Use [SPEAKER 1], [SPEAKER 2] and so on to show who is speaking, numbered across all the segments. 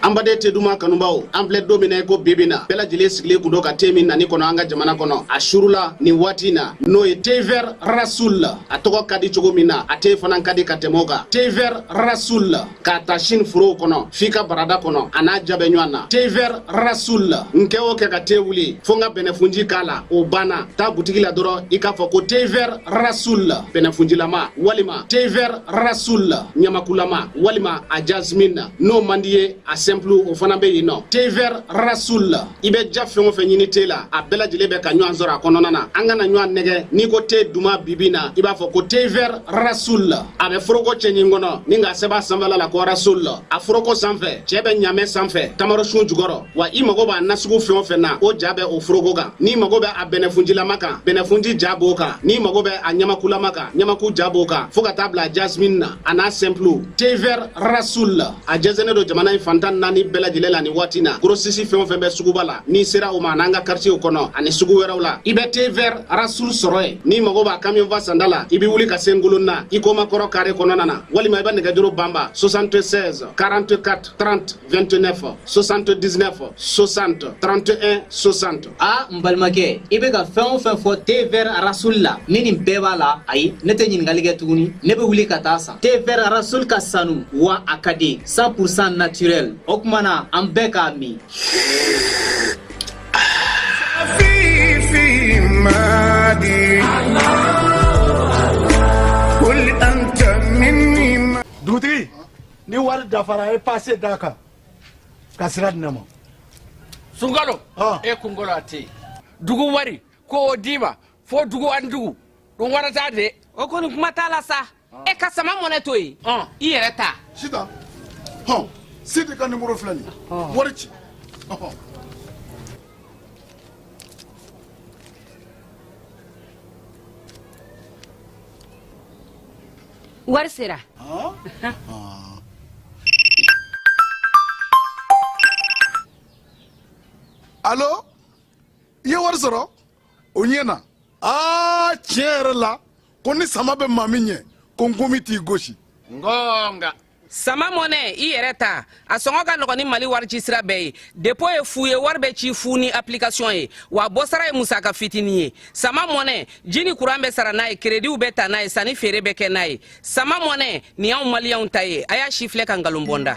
[SPEAKER 1] An baden te duman kanubaw, an filɛ don min na i ko bi bi na, bɛɛ lajɛlen sigilen kun don ka te min nani kɔnɔ an ka jamana kɔnɔ. A surula nin waati in na, n'o ye thé vert Rasoul. A tɔgɔ ka di cogo min na, a te fana ka di ka tɛmɛ o kan. Thé vert Rasoul, k'a ta Chine forow kɔnɔ f'i ka barada kɔnɔ, a n'a ja bɛ ɲɔgɔn na. Thé vert Rasoul, n kɛ o kɛ ka te wuli fo n ka bɛnɛfunji k'a la, o banna. Taa butigi la dɔrɔn, i k'a fɔ ko thé vert Rasoul bɛnɛfunjilama, walima thé vert Rasoul ɲamakulama, walima a jasmine. N'o man di ye, a simple o fana bɛ yen nɔ. Thé vert Rasoul, i bɛ ja fɛn o fɛn ɲini te la, a bɛɛ lajɛlen bɛ ka ɲɔgɔn sɔrɔ a kɔnɔna na. An kana ɲɔgɔn nɛgɛ, n'i ko te duman bibi na, i b'a fɔ ko thé vert Rasoul. A bɛ foroko cɛɲi kɔnɔ ni k'a sɛbɛn a sanfɛla la ko Rasoul. A foroko sanfɛ, cɛ bɛ ɲamɛ sanfɛ, tamaro sun jukɔrɔ. Wa i mago b'a nasugu fɛn o fɛn na, o ja bɛ o foroko kan. N'i mago bɛ a bɛnɛfunjilama kan, bɛnɛfunji ja b'o kan. N'i mago bɛ a ɲamakulama kan, ɲamaku ja b'o kan, fo ka taa bila jasmine na, a n'a simple. Thé vert Rasoul, a jɛnsɛnnen don jamana in fan 14 bɛɛ lajɛlen la nin waati na. Grossiste fɛn o fɛn bɛ suguba la, n'i sera o ma, n'an ka quartier kɔnɔ ani sugu wɛrɛw la, i bɛ thé vert Rasoul sɔrɔ yen. N'i mago b'a camion fa sanda la, i bɛ wuli ka se Ngolon na, i koma kɔrɔ carré kɔnɔna na, walima i bɛ nɛgɛjuru banba 76 44 30 29, 79 60 31 60.
[SPEAKER 2] A n balimakɛ, i bɛ ka fɛn o fɛn fɔ thé vert Rasoul la, ni nin bɛɛ b'a la, ayi, ne tɛ ɲininkali kɛ tuguni, ne bɛ wuli ka taa san. Thé vert Rasoul ka sanu wa a ka di, 100% naturel. O tuma na an bɛɛ k'a min.
[SPEAKER 3] Dugutigi, ni wari dafara, a ye passe d'a kan ka sira di ne ma.
[SPEAKER 4] Sunkalo e kunkolo a tɛ yen. Dugu wari ko o d'i ma fo dugu ani dugu ɗum warata de.
[SPEAKER 5] O kɔni kuma t'a la sa. E ka sama mɔnɛ to yen, i yɛrɛ ta.
[SPEAKER 3] Sitan hɔn, Sidi ka nimoro filɛ nin ye, wari ci.
[SPEAKER 5] Wari sera.
[SPEAKER 3] Alo, i ye wari sɔrɔ o ɲɛ na. Aa, tiɲɛ yɛrɛ la, ko ni sama bɛ maa min ɲɛ, ko nkomi t'i gosi.
[SPEAKER 4] Ngonga.
[SPEAKER 5] Sama mɔnɛ, i yɛrɛ ta, a sɔngɔ ka nɔgɔn ni Mali wari ci sira bɛɛ ye. Dépôt ye fu ye, wari bɛ ci fu ni application ye, wa bɔsara ye musaka fitinin ye. Sama mɔnɛ, ji ni kuran bɛ sara n'a ye, créditw bɛ ta n'a ye, sanni feere bɛ kɛ n'a ye. Sama mɔnɛ nin y'anw maliyɛnw ta ye. A y'a si filɛ ka nkalon bɔnda.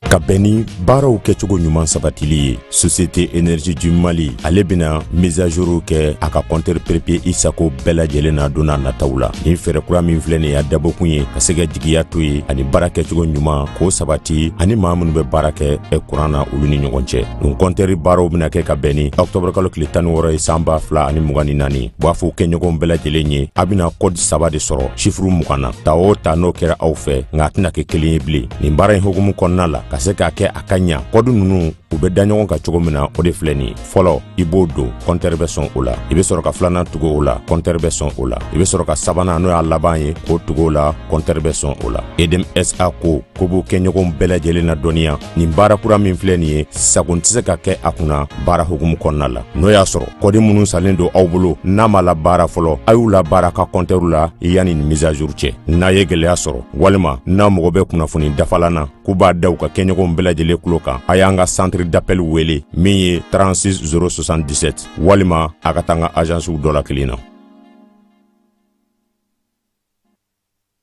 [SPEAKER 6] Ka bɛn ni baaraw kɛcogo ɲuman sabatili ye, Société Énergie du Mali ale bɛna mise à jour kɛ a ka compteur prépayé i sago bɛɛ lajɛlen na don n'a nataw la. Nin fɛɛrɛ kura min filɛ nin y'a dabɔkun ye ka se ka jigiya to ye ani baara kɛcogo ɲuman k'o sabati ani maa minnu bɛ baara kɛ kuran na, olu ni ɲɔgɔn cɛ. Nin compteur baaraw bɛna kɛ ka bɛn ni octobre kalo tile 16 ye san 2024. B'a fɔ kɛɲɔgɔnw bɛɛ lajɛlen ye, a bɛna code saba de sɔrɔ chiffre 20 na. Ta o ta, n'o kɛra aw fɛ, nka a tɛna kɛ kelen ye bilen. Nin baara in hukumu kɔnɔna la, ka se k'a kɛ a ka ɲa, code ninnu u bɛ da ɲɔgɔn kan cogo min na, o de filɛ nin ye. Fɔlɔ, i b'o don, compteur bɛ sɔn o la. I bɛ sɔrɔ ka filanan tugu o la, compteur bɛ sɔn o la. I bɛ sɔrɔ ka sabanan, n'o y'a laban ye, k'o tugu o la, compteur bɛ sɔn o la. EDM SA ko ko b'u kɛɲɔgɔnw bɛɛ lajɛlen na dɔnniya, nin baara kura min filɛ nin ye, sagon tɛ se ka kɛ a kunna baara hukumu kɔnɔna la. N'o y'a sɔrɔ code minnu salen don aw bolo n'a ma la baara fɔlɔ, a y'u la baara ka compteur la yanni nin mise à jour cɛ. N'a ye gɛlɛya sɔrɔ walima n'a mago bɛ kunnafoni dafalan na, k'u b'a da u ka kɛɲɔgɔnw bɛɛ lajɛlen tulo kan, a y'an ka centre d'appel wele min ye 36 077, walima a ka taa an ka agencew dɔ la kelen na.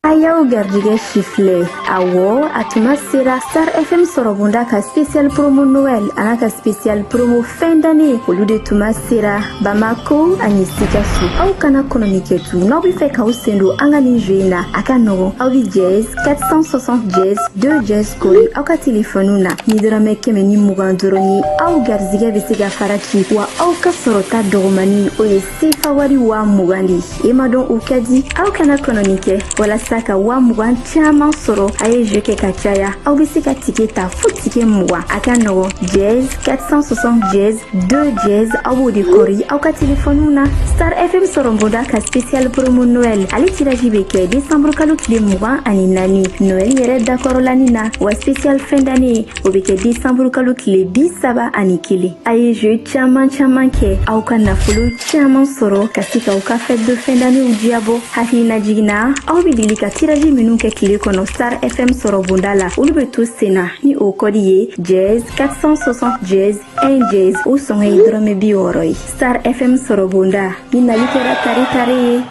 [SPEAKER 7] A y'aw garijɛgɛ sifilɛ. Awɔ, a tuma sera Star FM sɔrɔbonda ka spécial promo Noël an'a ka spécial promo fin d'année, olu de tuma sera Bamako ani Sikaso. Aw kana kɔnɔni kɛ tu. N'aw bɛ fɛ k'aw sen don an ka nin jeu in na, a ka nɔgɔn. Aw bɛ dièse 460 dièse 2 dièse kori aw ka telefɔniw na ni dɔrɔmɛ 120 dɔrɔn ye. Aw garijɛgɛ bɛ se ka fara ci, wa aw ka sɔrɔta dɔgɔmani, o ye sefa wari 20,000 de ye. E ma dɔn, o ka di. Aw kana kɔnɔni kɛ walasa ka 20 000 caman sɔrɔ. A ye jeu kɛ ka caya, aw bɛ se ka ticket ta fo ticket 20. A ka nɔgɔn, dièse 460 dièse 2 dièse, aw b'o de kɔri aw ka telefɔniw na. Star FM sɔrɔbonda ka spécial promo Noël, ale tirage bɛ kɛ décembre kalo tile 24, Noël yɛrɛ dakɔrɔlani na. Wa spécial fin d'année, o bɛ kɛ décembre kalo tile 31. A ye jeu caman caman kɛ, aw ka nafolo caman sɔrɔ ka se k'aw ka fête de fin d'année diyabɔ. Hakilina jiginna, aw bɛ deli ka tirage minnu kɛ tile kɔnɔ Star FM sɔrɔbonda la, olu bɛ to sen na ni o kɔdi ye dièse 460 dièse 1 dièse. O sɔngɔ ye dɔrɔmɛ 60 ye. Star FM sɔrɔbonda ni nali kɛra tare tare ye.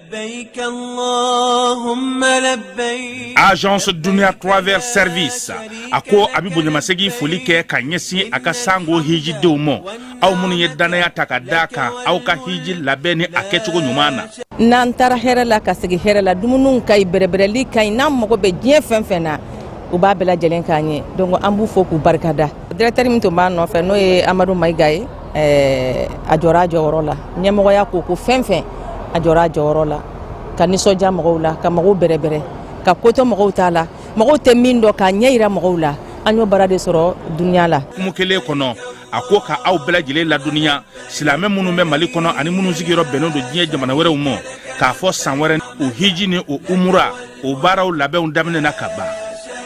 [SPEAKER 8] لبيك اللهم لبيك.
[SPEAKER 9] Agence Dunia Travel Service a ko a bɛ bonyamasegin foli kɛ ka ɲɛsin a ka sango hijidenw ma, aw minnu ye dannaya ta ka da kan aw ka hiji labɛn ni a kɛcogo ɲuman na.
[SPEAKER 5] N'an taara hɛrɛ la ka segin hɛrɛ la, dumuniw ka ɲi, bɛrɛbɛrɛli ka ɲi. N'an mago bɛ diɲɛ fɛn fɛn na, u b'a bɛɛ lajɛlen k'an ye. Donc an b'u fo k'u barikada. Directeur min tun b'an nɔfɛ, n'o ye Amadu Mayiga ye, a jɔra a jɔyɔrɔ la. Ɲɛmɔgɔya ko ko fɛn fɛn, a jɔra a jɔyɔrɔ la ka nisɔndiya mɔgɔw la, ka mɔgɔw bɛrɛbɛrɛ, ka kotɔ mɔgɔw t'a la, mɔgɔw tɛ min dɔn, k'a ɲɛ yira mɔgɔw la. An y'o baara de sɔrɔ dunuya la.
[SPEAKER 9] Kumu kelen kɔnɔ, a ko ka aw bɛɛ lajɛlen ladɔnniya, silamɛ minnu bɛ Mali kɔnɔ ani minnu sigiyɔrɔ bɛnnen don diɲɛ jamana wɛrɛw ma, k'a fɔ san wɛrɛ o hiji ni o umura, o baaraw labɛnw daminɛna ka ban.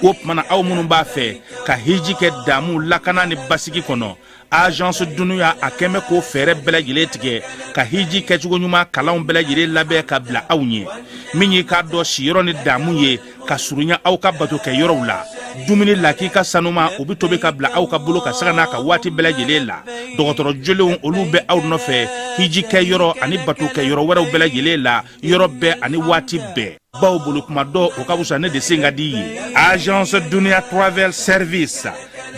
[SPEAKER 9] O tuma na, aw minnu b'a fɛ ka hiji kɛ damu, lakana ni basigi kɔnɔ, Agence Dunuya a kɛn bɛ k'o fɛɛrɛ bɛɛ lajɛlen tigɛ ka hiji kɛcogo ɲuman kalanw bɛɛ lajɛlen labɛn ka bila aw ɲɛ. Min y'i k'a dɔn siyɔrɔ ni damu ye ka surunya aw ka bato kɛ yɔrɔw la, dumuni lakika sanuma, o bɛ tobi ka bila aw ka bolo ka sanga n'a ka waati bɛɛ lajɛlen la. Dɔgɔtɔrɔ jolenw, olu bɛ aw nɔfɛ hiji kɛ yɔrɔ ani bato kɛ yɔrɔ wɛrɛw bɛɛ lajɛlen la, yɔrɔ bɛɛ ani waati bɛɛ. Baw bolo kuma dɔ, o ka fisa ne de sen ka di ye. Agence Dunia Travel Service,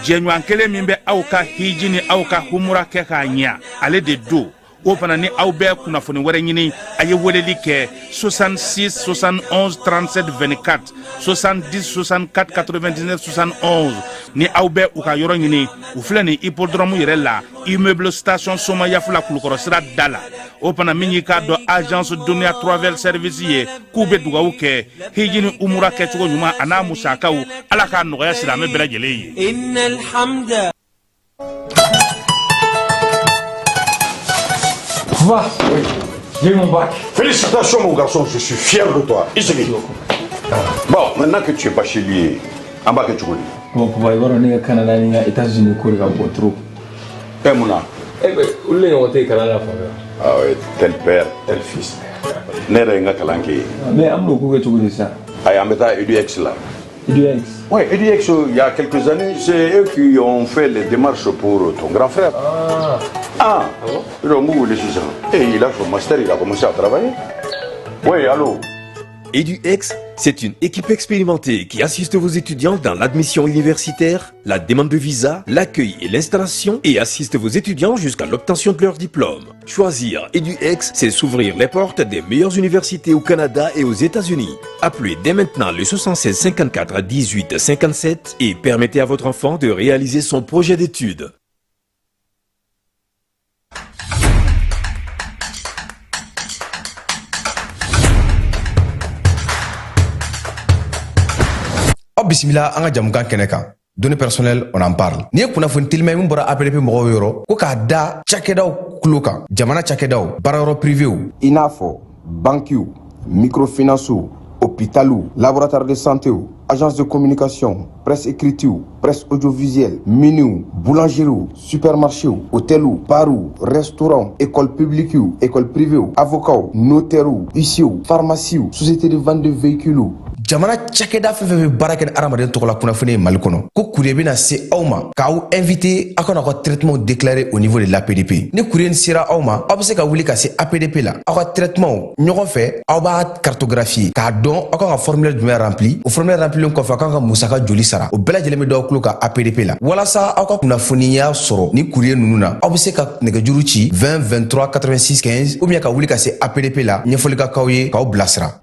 [SPEAKER 9] jɛɲɔgɔn kelen min bɛ aw ka hiji ni aw ka humura kɛ k'a ɲɛ, ale de don. O fana ni aw bɛ kunnafoni wɛrɛ ɲini, a ye weleli kɛ 66 71 37 24, 70 64 99 71. Ni aw bɛ u ka yɔrɔ ɲini, u filɛ nin hippodrome yɛrɛ la, immeuble station Somayafula, Kulukɔrɔ sira da la. O fana, min y'i k'a dɔn Agence Dunia Travel Service ye, k'u bɛ dugawu kɛ hiji ni umura kɛcogo ɲuman a n'a musakaw, Ala k'a nɔgɔya silamɛ bɛɛ lajɛlen ye.
[SPEAKER 8] إن الحمد
[SPEAKER 10] Va. Oui. J'ai eu mon bac.
[SPEAKER 6] Félicitations, mon garçon, je suis fier de toi. Isigi. Bon, maintenant que tu es bachelier, an b'a kɛ cogo di?
[SPEAKER 10] Bon, papa, i b'a dɔn ne ka Canada ni n ka États-Unis ko de ka bon trop.
[SPEAKER 6] Eh, mun na?
[SPEAKER 10] Eh ben, olu de ɲɔgɔn tɛ yen kalan na fan fɛ.
[SPEAKER 6] Ah ouais, tel père, tel fils. Ne yɛrɛ ye n ka kalan kɛ yen.
[SPEAKER 10] Mais an bɛn'o ko kɛ cogo di sisan?
[SPEAKER 6] Ayi, an bɛ taa EDUX la.
[SPEAKER 10] EDUX?
[SPEAKER 6] Oui, EDUX, il y a quelques années, c'est eux qui ont fait les démarches pour ton grand frère.
[SPEAKER 10] Ah.
[SPEAKER 6] Ah, donc, vous voulez sisan. Et il a son master, il a commencé à travailler. Oui, allô?
[SPEAKER 11] EduX, c'est une équipe expérimentée qui assiste vos étudiants dans l'admission universitaire, la demande de visa, l'accueil et l'installation et assiste vos étudiants jusqu'à l'obtention de leur diplôme. Choisir EduX, c'est s'ouvrir les portes des meilleures universités au Canada et aux États-Unis. Appelez dès maintenant le 76 54 18 57 et permettez à votre enfant de réaliser son projet d'études.
[SPEAKER 12] Aw bisimila an ka jamukan kɛnɛ kan, données personnelles, on en parle. N'i ye kunnafoni telima min bɔra APDP mɔgɔw yɔrɔ ko k'a da cakɛdaw kulo kan, jamana cakɛdaw, baarayɔrɔ privéw,
[SPEAKER 13] i n'a fɔ bankiw, microfinancew, hôpitaliw, laboratoire de santéw, agence de communication, presse écritew, presse audiovisuelle, miniw, boulangeriew, supermarchéw, hôteliw, barw, restaurant, école publiquew, école privéw, avocats, notairew, huissierw, pharmaciew, société de vente de véhicules.
[SPEAKER 12] Jamana cakɛda fɛn fɛn bɛ baara kɛ ni adamaden tɔgɔ la kunnafoni ye Mali kɔnɔ, ko courrier bɛna se aw ma k'aw invité aw kana aw ka traitement déclaré au niveau de l'APDP. Ni courrier sera aw ma, aw bɛ se ka wuli ka se APDP la, aw ka traitement ɲɔgɔn fɛ, aw b'a cartographier k'a dɔn aw kan ka formulaire jumɛn rempli. O formulaire remplilen kɔfɛ, aw kan ka musaka joli sara, o bɛɛ lajɛlen bɛ d'aw tulo kan APDP la. Walasa aw ka kunnafoniya sɔrɔ ni courrier ninnu na, aw bɛ se ka nɛgɛjuru ci 20 23 86 15 ou bien ka wuli ka se APDP la, ɲɛfɔli ka k'aw ye k'aw bilasira.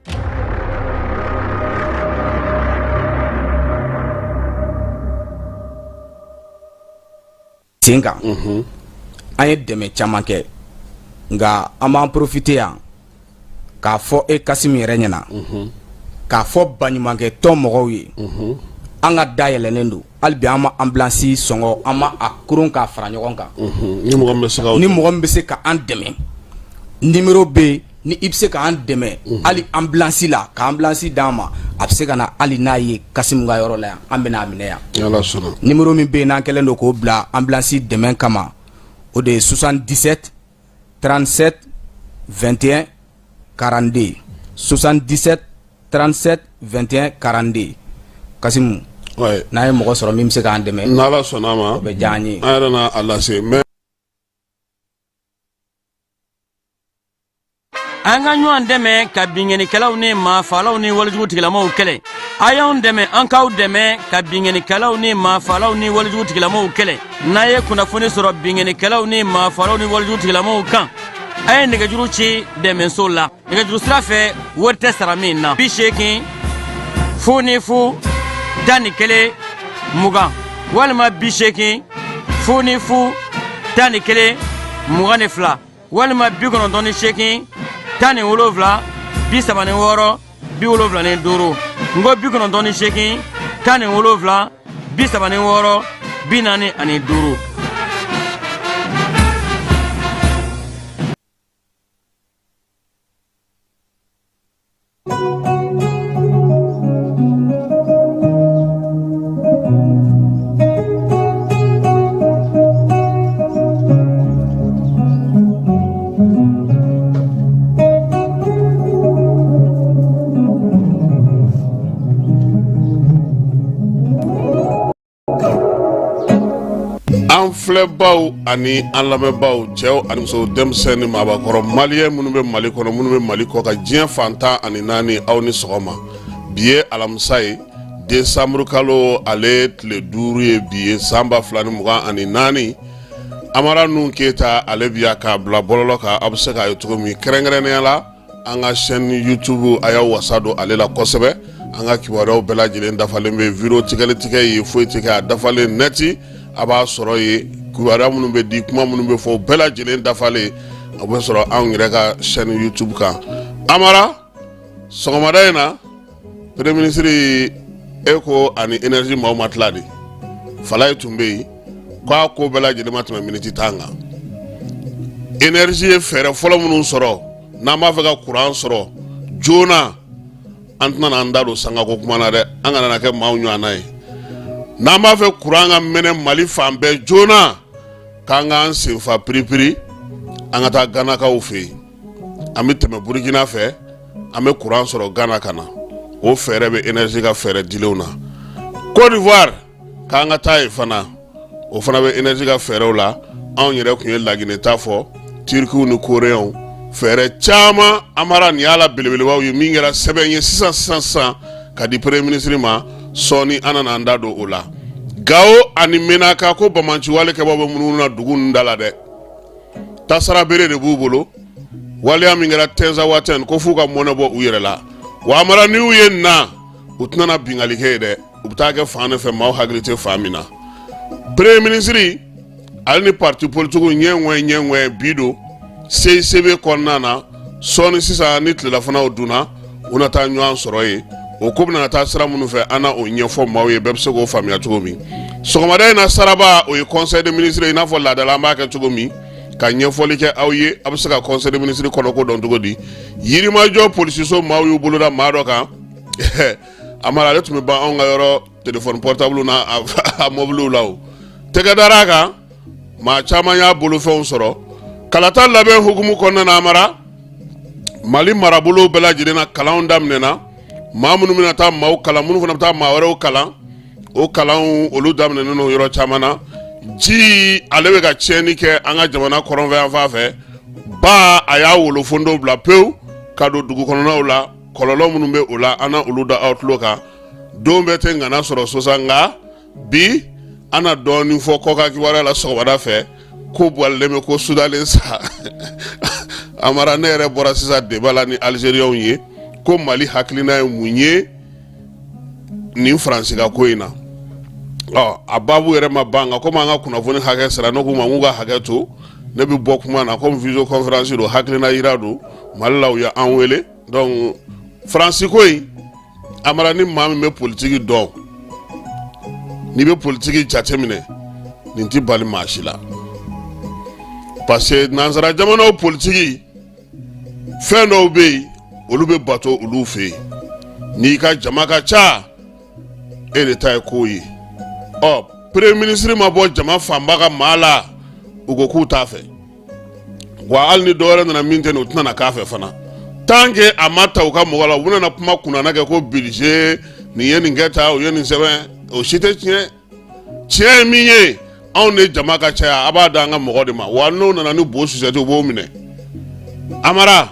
[SPEAKER 14] Sen kan, an ye dɛmɛ caman kɛ, nka an b'an profiter yan k'a fɔ e Kassim yɛrɛ ɲɛna. K'a fɔ baɲumankɛ tɔn mɔgɔw ye, an ka da yɛlɛnnen don hali bi. An ma ambulance sɔngɔ, an ma a koron k'a fara ɲɔgɔn kan.
[SPEAKER 15] Ni mɔgɔ min bɛ se ka
[SPEAKER 14] Ni mɔgɔ min bɛ se ka an dɛmɛ, numéro bɛ yen. Ni i bɛ se k'an dɛmɛ hali ambulance la, ka ambulance d'an ma, a bɛ se ka na hali n'a ye Kasimu ka yɔrɔ la yan, an bɛna a minɛ yan.
[SPEAKER 15] Ni Ala sɔnna.
[SPEAKER 14] Numéro min bɛ yen n'an kɛlen don k'o bila ambulance dɛmɛ kama, o de ye 77 37 21 42, 77 37 21 42. Kasimu, n'an ye mɔgɔ sɔrɔ min bɛ se k'an dɛmɛ,
[SPEAKER 15] n'Ala sɔnna a ma,
[SPEAKER 14] o bɛ diya an ye.
[SPEAKER 15] An yɛrɛ na a lase mais
[SPEAKER 16] An ka ɲɔgɔn dɛmɛ ka binkannikɛlaw ni maafalaw ni walejugu tigilamaw kɛlɛ. A y'anw dɛmɛ, an k'aw dɛmɛ ka binkannikɛlaw ni maafalaw ni walejugu tigilamaw kɛlɛ. N'a ye kunnafoni sɔrɔ binkannikɛlaw ni maafalaw ni walejugu tigilamaw kan, a ye nɛgɛjuru ci dɛmɛso la nɛgɛjuru sira fɛ, wari tɛ sara min na: 80 00 11 20 walima 80 00 11 22 walima 98 17 36 75. N ko 98 17 36 45.
[SPEAKER 15] An filɛbaw ani an lamɛnbaw, cɛw ani musow, denmisɛn ni maabakɔrɔ, maliyɛn minnu bɛ Mali kɔnɔ, minnu bɛ Mali kɔ kan, diɲɛ fan 14, aw ni sɔgɔma. Bi ye alamisa ye, desanburu kalo ale tile 5 ye bi ye, san 2024. Amara Nuhu Keyita ale bi yan k'a bila bɔlɔlɔ kan, aw bɛ se k'a ye cogo min, kɛrɛnkɛrɛnnenya la an ka chaîne YouTube. A y'aw wasa don ale la kosɛbɛ. An ka kibaruyaw bɛɛ lajɛlen dafalen bɛ, video tigɛli tigɛ ye foyi tɛ kɛ, a dafalen nɛti a b'a sɔrɔ yen. Kibaruya minnu bɛ di, kuma minnu bɛ fɔ, bɛɛ lajɛlen dafalen a bɛ sɔrɔ anw yɛrɛ ka chaîne YouTube kan. Amara, sɔgɔmada in na, premier ministre e ko ani énergie maaw ma tila de. Falaye tun bɛ yen k'a ko bɛɛ lajɛlen ma tɛmɛ miniti 10 kan. Énergie ye fɛɛrɛ fɔlɔ minnu sɔrɔ n'an b'a fɛ ka kuran sɔrɔ joona, an tɛna an da don sangako kuma na dɛ, an kana na kɛ maaw ɲɔgɔnna ye. N'an b'a fɛ kuran ka mɛnɛ Mali fan bɛɛ joona, k'an k'an senfa piripiri, an ka taa Ganakaw fɛ yen, an bɛ tɛmɛ Burukina fɛ, an bɛ kuran sɔrɔ Gana ka na. O fɛɛrɛ bɛ énergie ka fɛɛrɛ dilenw na. Côte d'Ivoire, k'an ka taa yen fana, o fana bɛ énergie ka fɛɛrɛw la. Anw yɛrɛ tun ye Laginɛ ta fɔ, Tirikiw ni Koreyɛnw, fɛɛrɛ caman. Amara, nin y'a la belebelebaw ye min kɛra sɛbɛn ye sisan sisan sisan ka di premier ministre ma. Sɔɔni an nana an da don o la. Gawo ani Menaka, ko banbaanciwale kɛbaaw bɛ munumunu na dugu ninnu da la dɛ, tasara bere de b'u bolo. Waleya min kɛra Tɛnzawatɛn, ko f'u ka mɔnɛ bɔ u yɛrɛ la. Wa Amara, n'i y'u ye na, u tɛna na binkanni kɛ ye dɛ, u bɛ taa kɛ fan de fɛ maaw hakili tɛ fan min na. Premier ministre ale ni parti politique ɲɛ ŋɔɛ ɲɛ ŋɔɛ bi don CICB kɔnɔna na. Sɔɔni sisan ni tilelafanaw dunna, u na taa ɲɔgɔn sɔrɔ yen. O ko bɛna taa sira minnu fɛ, an na o ɲɛfɔ maaw ye, bɛɛ bɛ se k'o faamuya cogo min. Sɔgɔmada in na, saraba, o ye conseil des ministres, i n'a fɔ laadala an b'a kɛ cogo min, ka ɲɛfɔli kɛ aw ye, a bɛ se ka conseil des ministres kɔnɔko dɔn cogo di. Yirimajɔ polisiso maaw y'u bolo da maa dɔ kan. Amara, ale tun bɛ ban anw ka yɔrɔ téléphone portable n'a a mɔbiliw la. O tɛgɛ dara a kan, maa caman y'a bolofɛnw sɔrɔ. Kalata labɛn hukumu kɔnɔna na, Amara, Mali marabolo bɛɛ lajɛlen na, kalanw daminɛna. Maa minnu bɛna taa maaw kalan, minnu fana bɛ taa maa wɛrɛw kalan, o kalanw olu daminɛnen don yɔrɔ caman na. Ji ale bɛ ka tiɲɛni kɛ an ka jamana kɔrɔnfɛ yanfan fɛ. Ba a y'a wolofondo bila pewu ka don dugu kɔnɔnaw la. Kɔlɔlɔ minnu bɛ o la, an na olu da aw tulo kan. Don bɛɛ tɛ ŋana sɔrɔ sosa, nka bi an na dɔɔnin fɔ kɔkan kibaruya la sɔgɔmada fɛ. Ko bɔlen bɛ ko sudalen sa. Amara, ne yɛrɛ bɔra sisan débat la ni Algériens ye, ko Mali hakilina ye mun ye nin Faransi ka ko in na. Ɔ a baabu yɛrɛ ma ban, nka komi an ka kunnafoni hakɛ sera, ne k'u ma k'u ka hakɛ to, ne bɛ bɔ kuma na. Komi visio conférence don, hakilina yira don, Mali la u ye an wele. Donc Faransi ko in Amara, ni maa min bɛ politiki dɔn, n'i bɛ politiki jateminɛ, nin tɛ bali maa si la, parce que nansara jamanaw politiki, fɛn dɔw bɛ yen, olu bɛ bato olu fɛ yen. N'i ka jama ka ca, e de ta ye ko ye. Ɔ, premier ministre ma bɔ jama fanba ka maa la, u ko k'u t'a fɛ wa. Hali ni dɔwɛrɛ nana min tɛ nin, u tɛna na k'a fɛ fana tant que a ma ta u ka mɔgɔ la. U bɛna na kuma kunnana kɛ ko budget nin ye nin kɛ tan, u ye nin sɛbɛn, o si tɛ tiɲɛ. Tiɲɛ ye min ye, anw de jama ka caya, a b'a d'an ka mɔgɔ de ma wa. N'o nana ni bo susɛti, u b'o minɛ. Amara,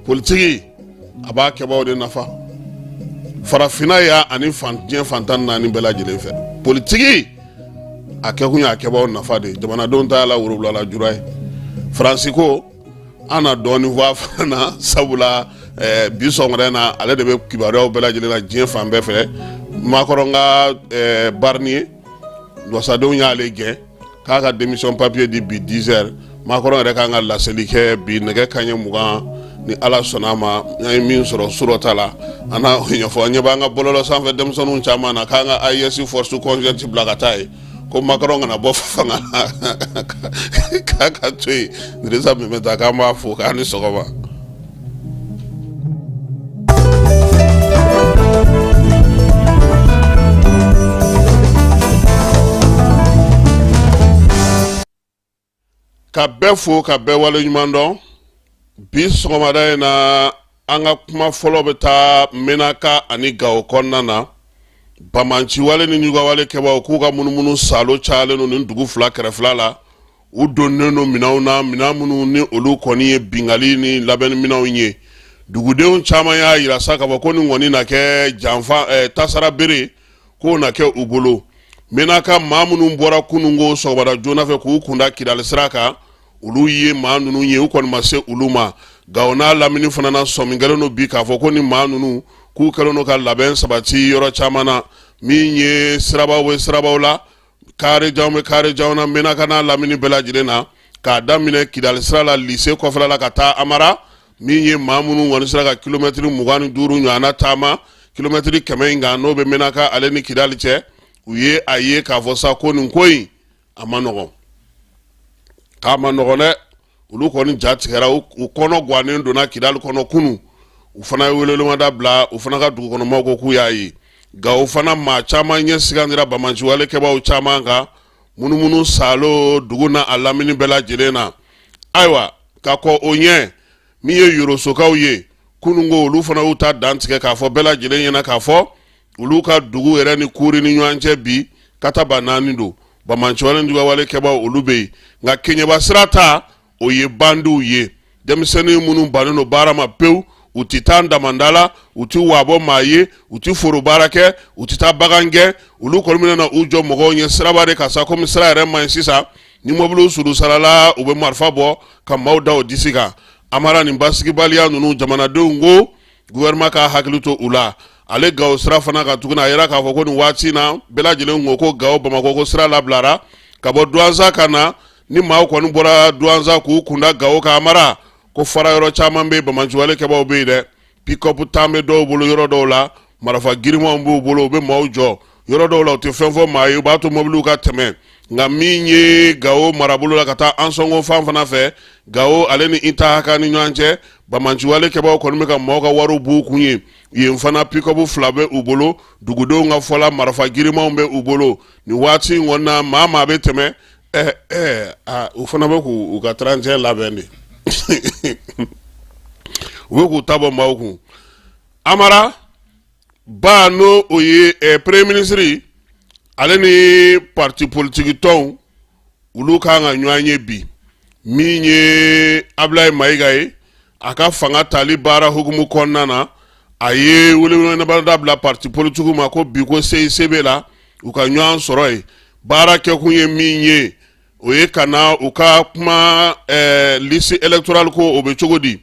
[SPEAKER 15] politiki a b'a kɛbaaw de nafa farafinna yan ani diɲɛ fan 14 bɛɛ lajɛlen fɛ. Politiki a kɛkun ye a kɛbaaw nafa de ye, jamanadenw ta y'a la worobila jura ye. Faransi ko an na dɔɔnin fɔ a fana na, sabula bi sɔgɔmada in na, ale de bɛ kibaruyaw bɛɛ lajɛlen na diɲɛ fan bɛɛ fɛ. Macron ka Barnier, wasadenw y'ale gɛn k'a ka démission papier di bi 10 heures. Macron yɛrɛ kan ka laseli kɛ bi nɛgɛ kanɲɛ 20, ni Ala sɔnna a ma. An ye min sɔrɔ surɔ ta la, an n'a ɲɛfɔ. An ɲɛ b'an ka bɔlɔlɔ sanfɛ denmisɛnninw caman na k'an ka AES force conjointe bila ka taa yen, ko Macron kana bɔ fanga la, k'a ka to yen. Dirisa Mɛmɛta, k'an b'a fo k'a ni sɔgɔma. Ka bɛɛ fo ka bɛɛ waleɲuman dɔn. Bi sɔgɔmada in na, an ka kuma fɔlɔ bɛ taa Menaka ani Gawo kɔnɔna na. Bamanciwale ni ɲugawale kɛbaaw k'u ka munumunu salo cayalen don nin dugu fila kɛrɛfɛla la. U donnen don minɛnw na, minɛn minnu ni olu kɔni ye bingali ni labɛnni minɛnw ye. Dugudenw caman y'a yira sa k'a fɔ ko nin kɔni na kɛ janfa, tasara bere k'o na kɛ u bolo. Menaka maa minnu bɔra kununko sɔgɔmada joona fɛ k'u kunda Kidali sira kan, olu ye maa ninnu ye, u kɔni ma se olu ma. Gawo n'a lamini fana na, sɔmi kɛlen don bi k'a fɔ ko ni maa ninnu k'u kɛlen don ka labɛn sabati yɔrɔ caman na. Min ye sirabaw bɛ sirabaw la, karejanw bɛ karejanw na Menaka n'a lamini bɛɛ lajɛlen na, k'a daminɛ Kidali sira la lycée kɔfɛla la ka taa Amara. Min ye maa minnu kɔni sera ka kilomɛtiri 25 ɲɔgɔnna taama, kilomɛtiri 100 in kan, n'o bɛ Menaka ale ni Kidali cɛ, u ye a ye k'a fɔ sa ko nin ko in a ma nɔgɔn, k'a ma nɔgɔn dɛ. Olu kɔni ja tigɛra, u kɔnɔ gannen donna Kidali kɔnɔ kunun. U fana ye welewelemada bila, u fana ka dugukɔnɔmaw ko k'u y'a ye. Gawo fana, maa caman ɲɛ sigandira bamanciwale kɛbaaw caman kan munumunu salo dugu n'a a lamini bɛɛ lajɛlen na. Ayiwa, ka kɔn o ɲɛ, min ye Yorosokaw ye kununko, olu fana y'u ta dantigɛ k'a fɔ bɛɛ lajɛlen ɲɛna k'a fɔ olu ka dugu yɛrɛ ni Kuri ni ɲɔgɔn cɛ bi kataba 4 don. Bamanciwale ni jugawale kɛbaaw olu bɛ yen, nka Keɲeba sira ta, o ye bandiw ye, denmisɛnnin minnu bannen don baara ma pewu. U tɛ taa damanda la, u tɛ waabɔ maa ye, u tɛ foro baara kɛ, u tɛ taa bagan gɛn. Olu kɔni bɛna na u jɔ mɔgɔw ɲɛ siraba de kan sa. Komi sira yɛrɛ man ɲi sisan, ni mɔbiliw surusarala, u bɛ marifa bɔ ka maaw da o disi kan. Amara, nin basigibaliya ninnu, jamanadenw ko gouvernement k'a hakili to u la. Ale Gawo sira fana ka tuguni, a yira k'a fɔ ko nin waati na, bɛɛ lajɛlen ko ko Gawo Bamakɔ ko sira labilara ka bɔ Duwanza ka na. Ni maaw kɔni bɔra Duwanza k'u kunda Gawo kan, Amara, ko fara yɔrɔ caman bɛ yen, bamanciwale kɛbaaw bɛ yen dɛ. Pick-up tan bɛ dɔw bolo yɔrɔ dɔw la, marifa girinmanw b'u bolo, u bɛ maaw jɔ yɔrɔ dɔw la, u tɛ fɛn fɔ maa ye, u b'a to mɔbiliw ka tɛmɛ. Nka min ye Gawo marabolo la ka taa Ansɔngo fan fana fɛ, Gawo ale ni Intahaka ni ɲɔgɔn cɛ, bamanciwale kɛbaaw kɔni bɛ ka maaw ka wariw b'u kun ye. Yen fana, pick-up 2 bɛ u bolo, dugudenw ka fɔ la, marifa girinmanw bɛ u bolo nin waati in kɔni na. Maa maa bɛ tɛmɛ, u fana bɛ k'u ka 31 labɛn de, u bɛ k'u ta bɔ maaw kun. Amara Ba, n'o o ye premier ministre, ale ni parti politique tɔnw, olu kan ka ɲɔgɔn ye bi. Min ye Abulayi Mayiga ye, a ka fanga tali baara hukumu kɔnɔna na, a ye welewelemada bila parti politique ma ko bi ko CICB la, u ka ɲɔgɔn sɔrɔ yen. Baara kɛkun ye min ye, o ye ka na u ka kuma liste électorale ko, o bɛ cogo di,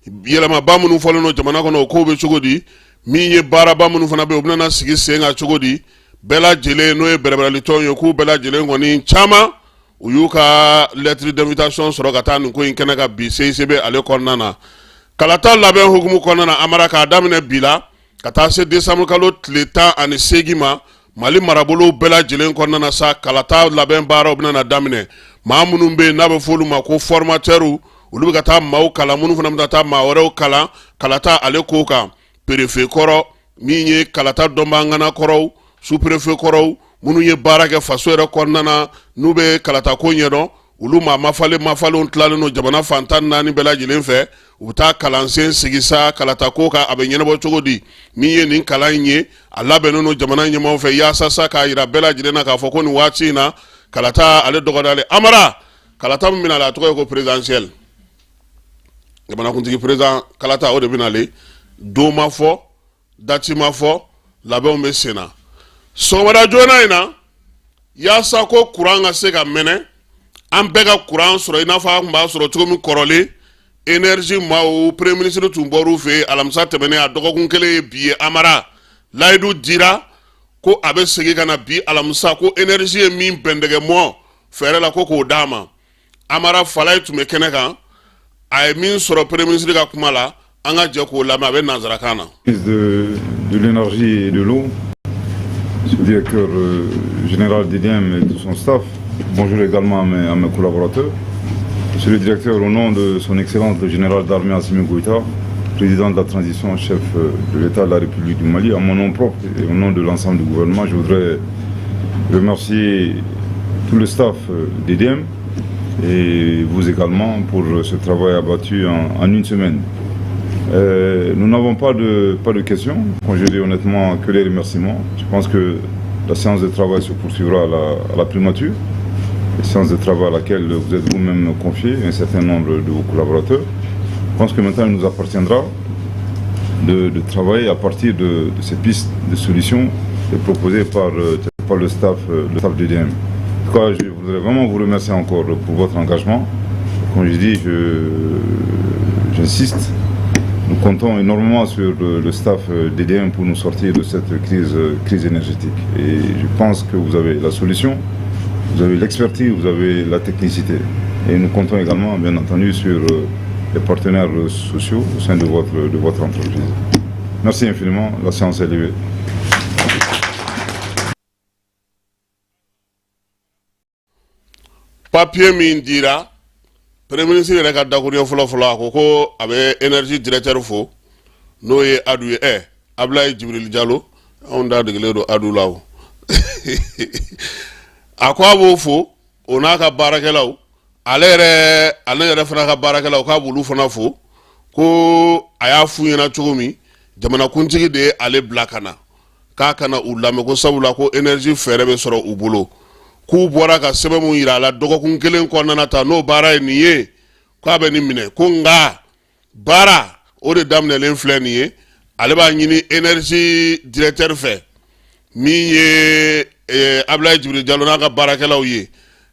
[SPEAKER 15] yɛlɛmaba minnu fɔlen don jamana kɔnɔ, o kow bɛ cogo di, min ye baaraba minnu fana bɛ yen, u bɛna sigi sen kan cogo di. Bɛɛ lajɛlen, n'o ye bɛrɛbɛrɛlitɔnw ye, k'u bɛɛ lajɛlen kɔni caman, u y'u ka lettre d'invitation sɔrɔ ka taa nin ko in kɛnɛ kan bi CICB ale kɔnɔna na. Kalata labɛn hukumu kɔnɔna na, Amara, k'a daminɛ bi la. ka taa se desanburu kalo tile 18 ma, Mali marabolo bɛɛ lajɛlen kɔnɔna na sa, kalata labɛn baaraw bɛna na daminɛ. Maa minnu bɛ yen n'a bɛ fɔ olu ma ko formateurs, olu bɛ ka taa maaw kalan, minnu fana bɛ taa maa wɛrɛw kalan kalata ale ko kan. Perefe kɔrɔ min ye kalata dɔnbaagana kɔrɔw, sous-préfet kɔrɔw, minnu ye baara kɛ faso yɛrɛ kɔnɔna na, n'u bɛ kalata ko ɲɛdɔn, olu maa mafalen mafalenw tilalen don jamana fan 14 bɛɛ lajɛlen fɛ. U bɛ taa kalansen sigi sa kalata ko kan, a bɛ ɲɛnabɔ cogo di. Min ye nin kalan in ye, a labɛnnen don jamana ɲɛmaaw fɛ yaasa sa k'a jira bɛɛ lajɛlen na k'a fɔ ko nin waati in na kalata ale dɔgɔdalen. Amara, kalata min bɛna a tɔgɔ ye ko présidentielle, jamanakuntigi président kalata, o de bɛna le. Don ma fɔ, dati ma fɔ, labɛnw bɛ sen na. Sɔgɔmada joona in na, yaasa ko kuran ka se ka mɛnɛ, an bɛɛ ka kuran sɔrɔ i n'a fɔ an tun b'a sɔrɔ cogo min kɔrɔlen, énergie maaw, premier ministre tun bɔr'u fɛ yen alamisa tɛmɛnen, a dɔgɔkun kelen ye bi ye. Amara, layidu dira ko a bɛ segin ka na bi alamisa, ko énergie ye min bɛndɛgɛ mɔ fɛɛrɛ la, ko k'o d'a ma. Amara Falaye tun bɛ kɛnɛ kan, a ye min sɔrɔ premier ministre ka kuma la, an ka jɛ k'o lamɛn, a bɛ nanzarakan na.
[SPEAKER 17] De l'énergie et de l'eau, monsieur le directeur général d'EDM et tout son staff, bonjour également à mes collaborateurs. Monsieur le directeur, au nom de son Excellence le général d'armée Assimi Goïta, président de la transition, chef de l'État de la République du Mali, à mon nom propre et au nom de l'ensemble du gouvernement, je voudrais remercier tout le staff d'EDM et vous également pour ce travail abattu en une semaine. Nous n'avons pas de questions, quand je dis honnêtement que les remerciements. Je pense que la séance de travail se poursuivra à la primature, la séance de travail à laquelle vous êtes vous-même confié, un certain nombre de vos collaborateurs. Je pense que maintenant il nous appartiendra de travailler à partir de ces pistes de solutions proposées par le staff d'EDM. En tout cas, je voudrais vraiment vous remercier encore pour votre engagement. Comme je dis, j'insiste, nous comptons énormément sur le staff d'EDM pour nous sortir de cette crise énergétique. Et je pense que vous avez la solution, vous avez l'expertise, vous avez la technicité. Et nous comptons également, bien entendu, sur les partenaires sociaux au sein de votre entreprise. Merci infiniment, la séance est levée.
[SPEAKER 15] Papier min dira premier ministre yɛrɛ ka dakuruɲɛ fɔlɔ fɔlɔ, a ko ko a bɛ énergie directeur fo, n'o ye Adu ye, Abulayi Jibril Jalo, anw da degelen don Adu la. O a ko a b'o fo, o n'a ka baarakɛlaw, ale yɛrɛ, ale yɛrɛ fana ka baarakɛlaw, k'a b'olu fana fo. Ko a y'a f'u ɲɛna cogo min, jamanakuntigi de ye ale bila ka na k'a kana u lamɛn, ko sabula ko énergie fɛɛrɛ bɛ sɔrɔ u bolo, k'u bɔra ka sɛbɛn mun yira a la dɔgɔkun kelen kɔnɔna ta, n'o baara ye nin ye, k'a bɛ nin minɛ, ko nka baara o de daminɛlen filɛ nin ye. Ale b'a ɲini énergie directeur fɛ, min ye Abulayi Jibril Jalo n'a ka baarakɛlaw ye,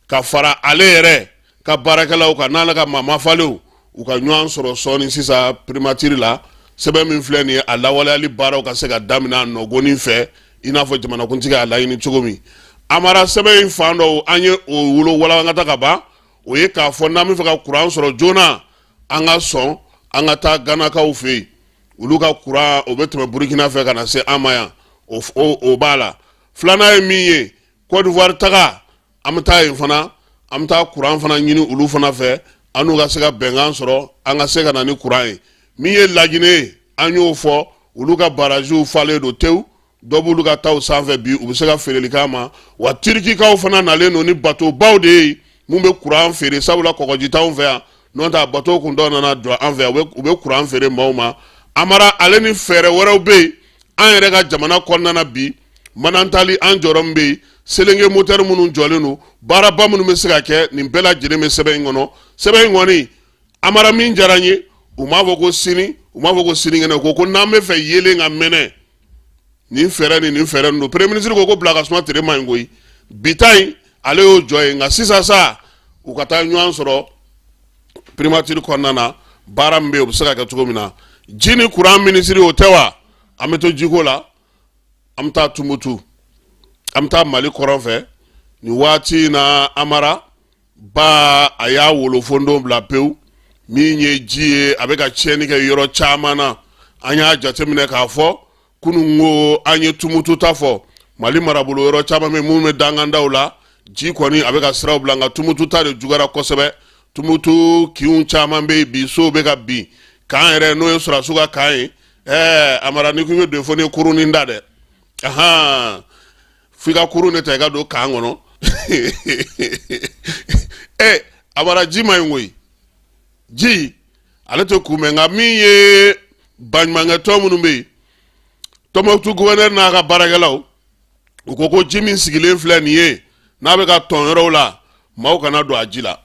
[SPEAKER 15] ka fara ale yɛrɛ ka baarakɛlaw kan, n'ale ka maa mafalenw, u ka ɲɔgɔn sɔrɔ sɔɔni sisan primature la, sɛbɛn min filɛ nin ye, a lawaleyali baaraw ka se ka daminɛ a nɔgɔnin fɛ, i n'a fɔ jamanakuntigi y'a laɲini cogo min. Amara, sɛbɛn in fan dɔw, an ye o wolo walankata ka ban. O ye k'a fɔ n'an bɛ fɛ ka kuran sɔrɔ joona, an ka sɔn an ka taa Ganakaw fɛ yen, olu ka kuran o bɛ tɛmɛ Burukina fɛ ka na se an ma yan, o b'a la. Filanan ye min ye, Côte d'Ivoire taga, an bɛ taa yen fana, an bɛ taa kuran fana ɲini olu fana fɛ, an n'u ka se ka bɛnkan sɔrɔ, an ka se ka na ni kuran ye. Min ye Laginɛ ye, an y'o fɔ, olu ka baraziw falen don tewu, dɔ b'olu ka taw sanfɛ bi, u bɛ se ka feereli k'a ma. Wa Turikikaw fana nalen don ni batobaw de ye mun bɛ kuran feere, sabula kɔgɔji t'anw fɛ yan, n'o tɛ a bato kun dɔ nana jɔ an fɛ yan, u bɛ kuran feere maaw ma. Amara, ale ni fɛɛrɛ wɛrɛw bɛ yen an yɛrɛ ka jamana kɔnɔna na bi. Manantali, an jɔyɔrɔ min bɛ yen, Selenge motɛri minnu jɔlen don, baaraba minnu bɛ se ka kɛ, nin bɛɛ lajɛlen bɛ sɛbɛn in kɔnɔ. Sɛbɛn in kɔni, Amara, min diyara n ye, u m'a fɔ ko sini, u m'a fɔ ko sinikɛnɛ, u ko ko n'an bɛ fɛ yeelen ka mɛnɛ, nin fɛɛrɛ ni nin fɛɛrɛ ninnu. Premier ministre ko ko bila ka suma tere ma ɲi koyi. Bi ta in, ale y'o jɔ yen, nka sisan sa, u ka taa ɲɔgɔn sɔrɔ primature kɔnɔna na, baara min bɛ yen, o bɛ se ka kɛ cogo min na. Ji ni kuran minisiri, o tɛ wa? An bɛ to jiko la, an bɛ taa Tumutu, an bɛ taa Mali kɔrɔn fɛ nin waati in na. Amara ba, a y'a wolofondon bila pewu. Min ye ji ye, a bɛ ka tiɲɛni kɛ yɔrɔ caman na. An y'a jateminɛ k'a fɔ Kunun ko an ye Tumutu ta fɔ, Mali marabolo yɔrɔ caman bɛ minnu bɛ dangandaw la, ji kɔni a bɛ ka siraw bila, nka Tumutu ta de juguyara kosɛbɛ. Tumutu kinw caman bɛ yen bi, sow bɛ ka bin. Camp yɛrɛ, n'o ye sɔrɔdasiw ka camp ye, ɛɛ Amara, n'i ko i bɛ don fo n'i ye kurunin da dɛ, ahan, f'i ka kurun de ta i ka don camp kɔnɔ. Ɛ Amara, ji man ɲi koyi, ji ale tɛ kunbɛn. Nka min ye baɲumankɛtɔn minnu bɛ yen, Tɔnbukutu gouverneur n'a ka baarakɛlaw, u ko ko ji min sigilen filɛ nin ye, n'a bɛ ka tɔn yɔrɔw la, maaw kana don a ji la.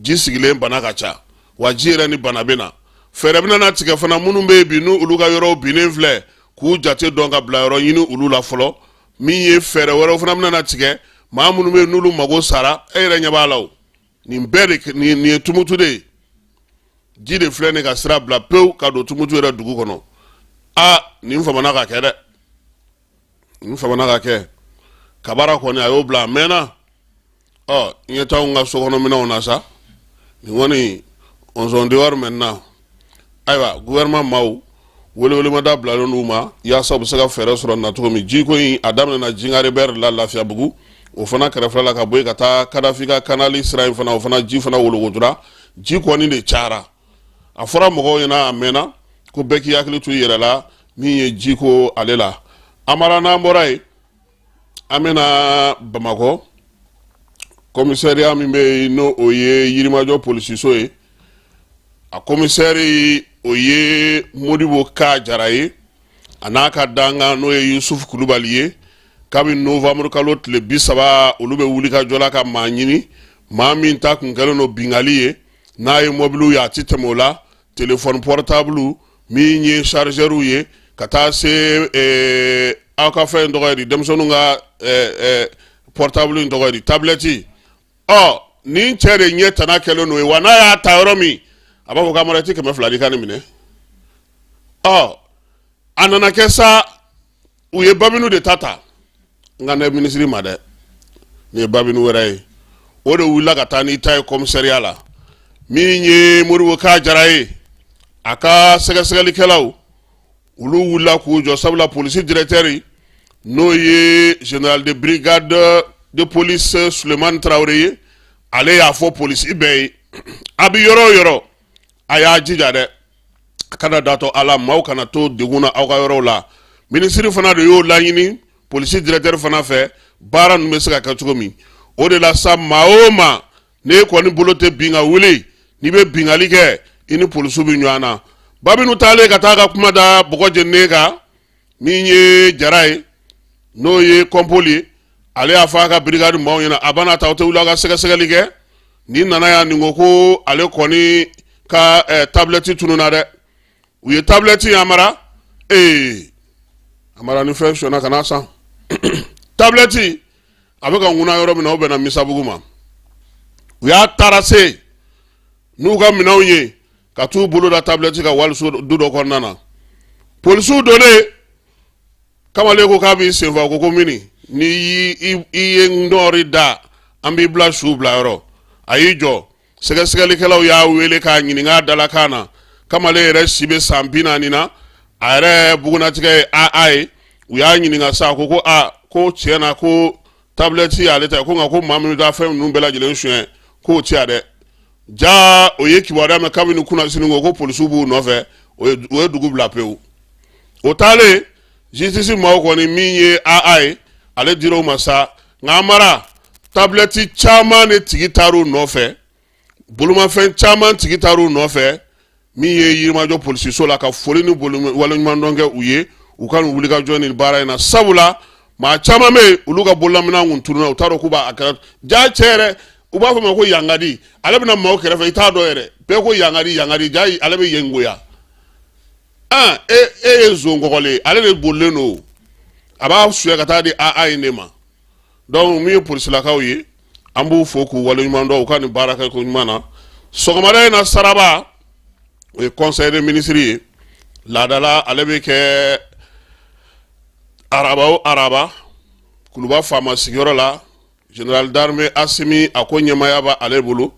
[SPEAKER 15] Ji sigilen bana ka ca, wa ji yɛrɛ ni bana bɛ na. Fɛɛrɛ bɛna na tigɛ fana, minnu bɛ yen bi n'olu ka yɔrɔw binnen filɛ, k'u jate dɔn ka bila yɔrɔ ɲini olu la fɔlɔ. Min ye fɛɛrɛ wɛrɛw fana bɛna na tigɛ, maa minnu bɛ yen n'olu mago sara. E yɛrɛ ɲɛ b'a la o, nin bɛɛ de nin ye Tumutu de ye. Ji de filɛ nin ka sira bila pewu ka don Tumutu yɛrɛ dugu kɔnɔ. Aa, nin famana ka kɛ dɛ, nin famana ka kɛ. Kabara kɔni a y'o bila a mɛnna. Ɔ n ɲɛ t'anw ka sokɔnɔminɛnw na sa, nin kɔni on sont dehors maintenant. Ayiwa, gouvernement maaw welewelemada bilalen d'u ma yaasa u bɛ se ka fɛɛrɛ sɔrɔ na cogo min. Jiko in a daminɛna Jingaribɛri la, Lafiyabugu o fana kɛrɛfɛ la, ka bɔ yen ka taa Kadafi ka kanali sira in fana, o fana ji fana wolokotora. Ji kɔni de cayara. A fɔra mɔgɔw ɲɛna a mɛnna ko bɛɛ k'i hakili to i yɛrɛ la min ye jiko ale la. Amara, n'an bɔra yen, an bɛna Bamakɔ commissariat min bɛ yen, n'o o ye Yirimajɔ polisiso ye, a commissaire o ye Modibo Ka Jara ye, a n'a ka dankan n'o ye Yusufu Kulubali ye. Kabini novembre kalo tile 30, olu bɛ wuli ka jɔ la ka maa ɲini, maa min ta kun kɛlen don binkanni ye, n'a ye mɔbiliw ye a ti tɛmɛ o la, téléphone portable min ye chargeur ye, ka taa se aw ka fɛn in tɔgɔ ye di, denmisɛnninw ka portable in tɔgɔ ye di, tablette. Ɔ nin cɛ de ɲɛ tana kɛlen n'o ye wa, n'a y'a ta yɔrɔ min, a b'a fɔ k'a mara i ti 200 di ka nin minɛ. Ɔ a nana kɛ sa, u ye Babinu de ta ta, n ka ne minisiri ma dɛ, nin ye Babinu wɛrɛ ye. O de wulila ka taa n'i ta ye commissariat la. Min ye Modibo Ka Jara ye, a ka sɛgɛsɛgɛlikɛlaw olu wulila k'u jɔ, sabula polisi directeur n'o ye général de brigade de police Sulemani Tarawele ye, ale y'a fɔ polisi bɛɛ ye, a bɛ yɔrɔ o yɔrɔ, a y'a jija dɛ, a kana datɔ ala, maaw kana to degun na aw ka yɔrɔw la. Minisiri fana de y'o laɲini polisi directeur fana fɛ, baara ninnu bɛ se ka kɛ cogo min. O de la sa, maa o maa n'e kɔni bolo tɛ bin ka wuli, n'i bɛ binkanni kɛ, i ni polisiw bɛ ɲɔgɔn na. Babinu taalen ka taa ka kuma da bɔgɔ jeninen kan, min ye Jara ye, n'o ye kɔnpoli ye, ale y'a fɔ a ka brigade maaw ɲɛna, a bana ta, aw tɛ wuli aw ka sɛgɛsɛgɛli kɛ. Nin nana yan, nin ko ko ale kɔni ka tablette tununna dɛ. U ye tablette Amara, ee Amara, ni fɛn sɔnna ka na san tablette, a bɛ ka ŋuna yɔrɔ min na, o bɛnna Misabugu ma. U y'a taara se n'u ka minɛnw ye ka t'u bolo da tablette kan waliso du dɔ kɔnɔna na. Polisiw donnen, kamalen ko k'a b'i senfa, ko ko mini ni i ye nɔɔri da, an b'i bila su bila yɔrɔ. A y'i jɔ, sɛgɛsɛgɛlikɛlaw y'a wele k'a ɲininka a dalakan na. Kamalen yɛrɛ si bɛ san 40 na, a yɛrɛ bugunatigɛ ye aa ye. U y'a ɲininka sa, ko ko aa, ko tiɲɛ na ko tablette y'ale ta ye, ko nka ko maa min bɛ taa fɛn ninnu bɛɛ lajɛlen suɲɛ, k'o tɛ yan dɛ. Ja o ye kibaruya mɛn kabini kunnasini ko ko polisiw b'u nɔfɛ, o ye dugu bila pewu. O taalen justice maaw kɔni, min ye aa ye, ale dir'o ma sa. Nka Amara, tablette caman de tigi taar'u nɔfɛ, bolomafɛn caman tigi taar'u nɔfɛ. Min ye Yirimajɔ polisiso la, ka foli ni waleɲumandɔn kɛ u ye, u ka nin wulikajɔ ni baara in na, sabula maa caman bɛ yen, olu ka bololaminɛn kun tununna, u t'a dɔn k'u b'a kɛra. Ja cɛ yɛrɛ, u b'a fɔ ma ko yangadi, ale bɛna maaw kɛrɛfɛ, i t'a dɔn yɛrɛ, bɛɛ ko yangadi yangadi, ja ale bɛ yen goya. Aa, e e ye zon kɔgɔlen, ale de bolilen don, a b'a suɲɛ ka taa di aa in de ma. Donc min ye polisilakaw ye, an b'u fo k'u waleɲuman dɔn u ka nin baara kɛ ko ɲuman na. Sɔgɔmada in na, saraba, o ye conseil des ministres ye. Laadala ale bɛ kɛ araba o araba Kuluba faama sigiyɔrɔ la. Général d'armée Asimi, a ko ɲɛmaaya b'a ale bolo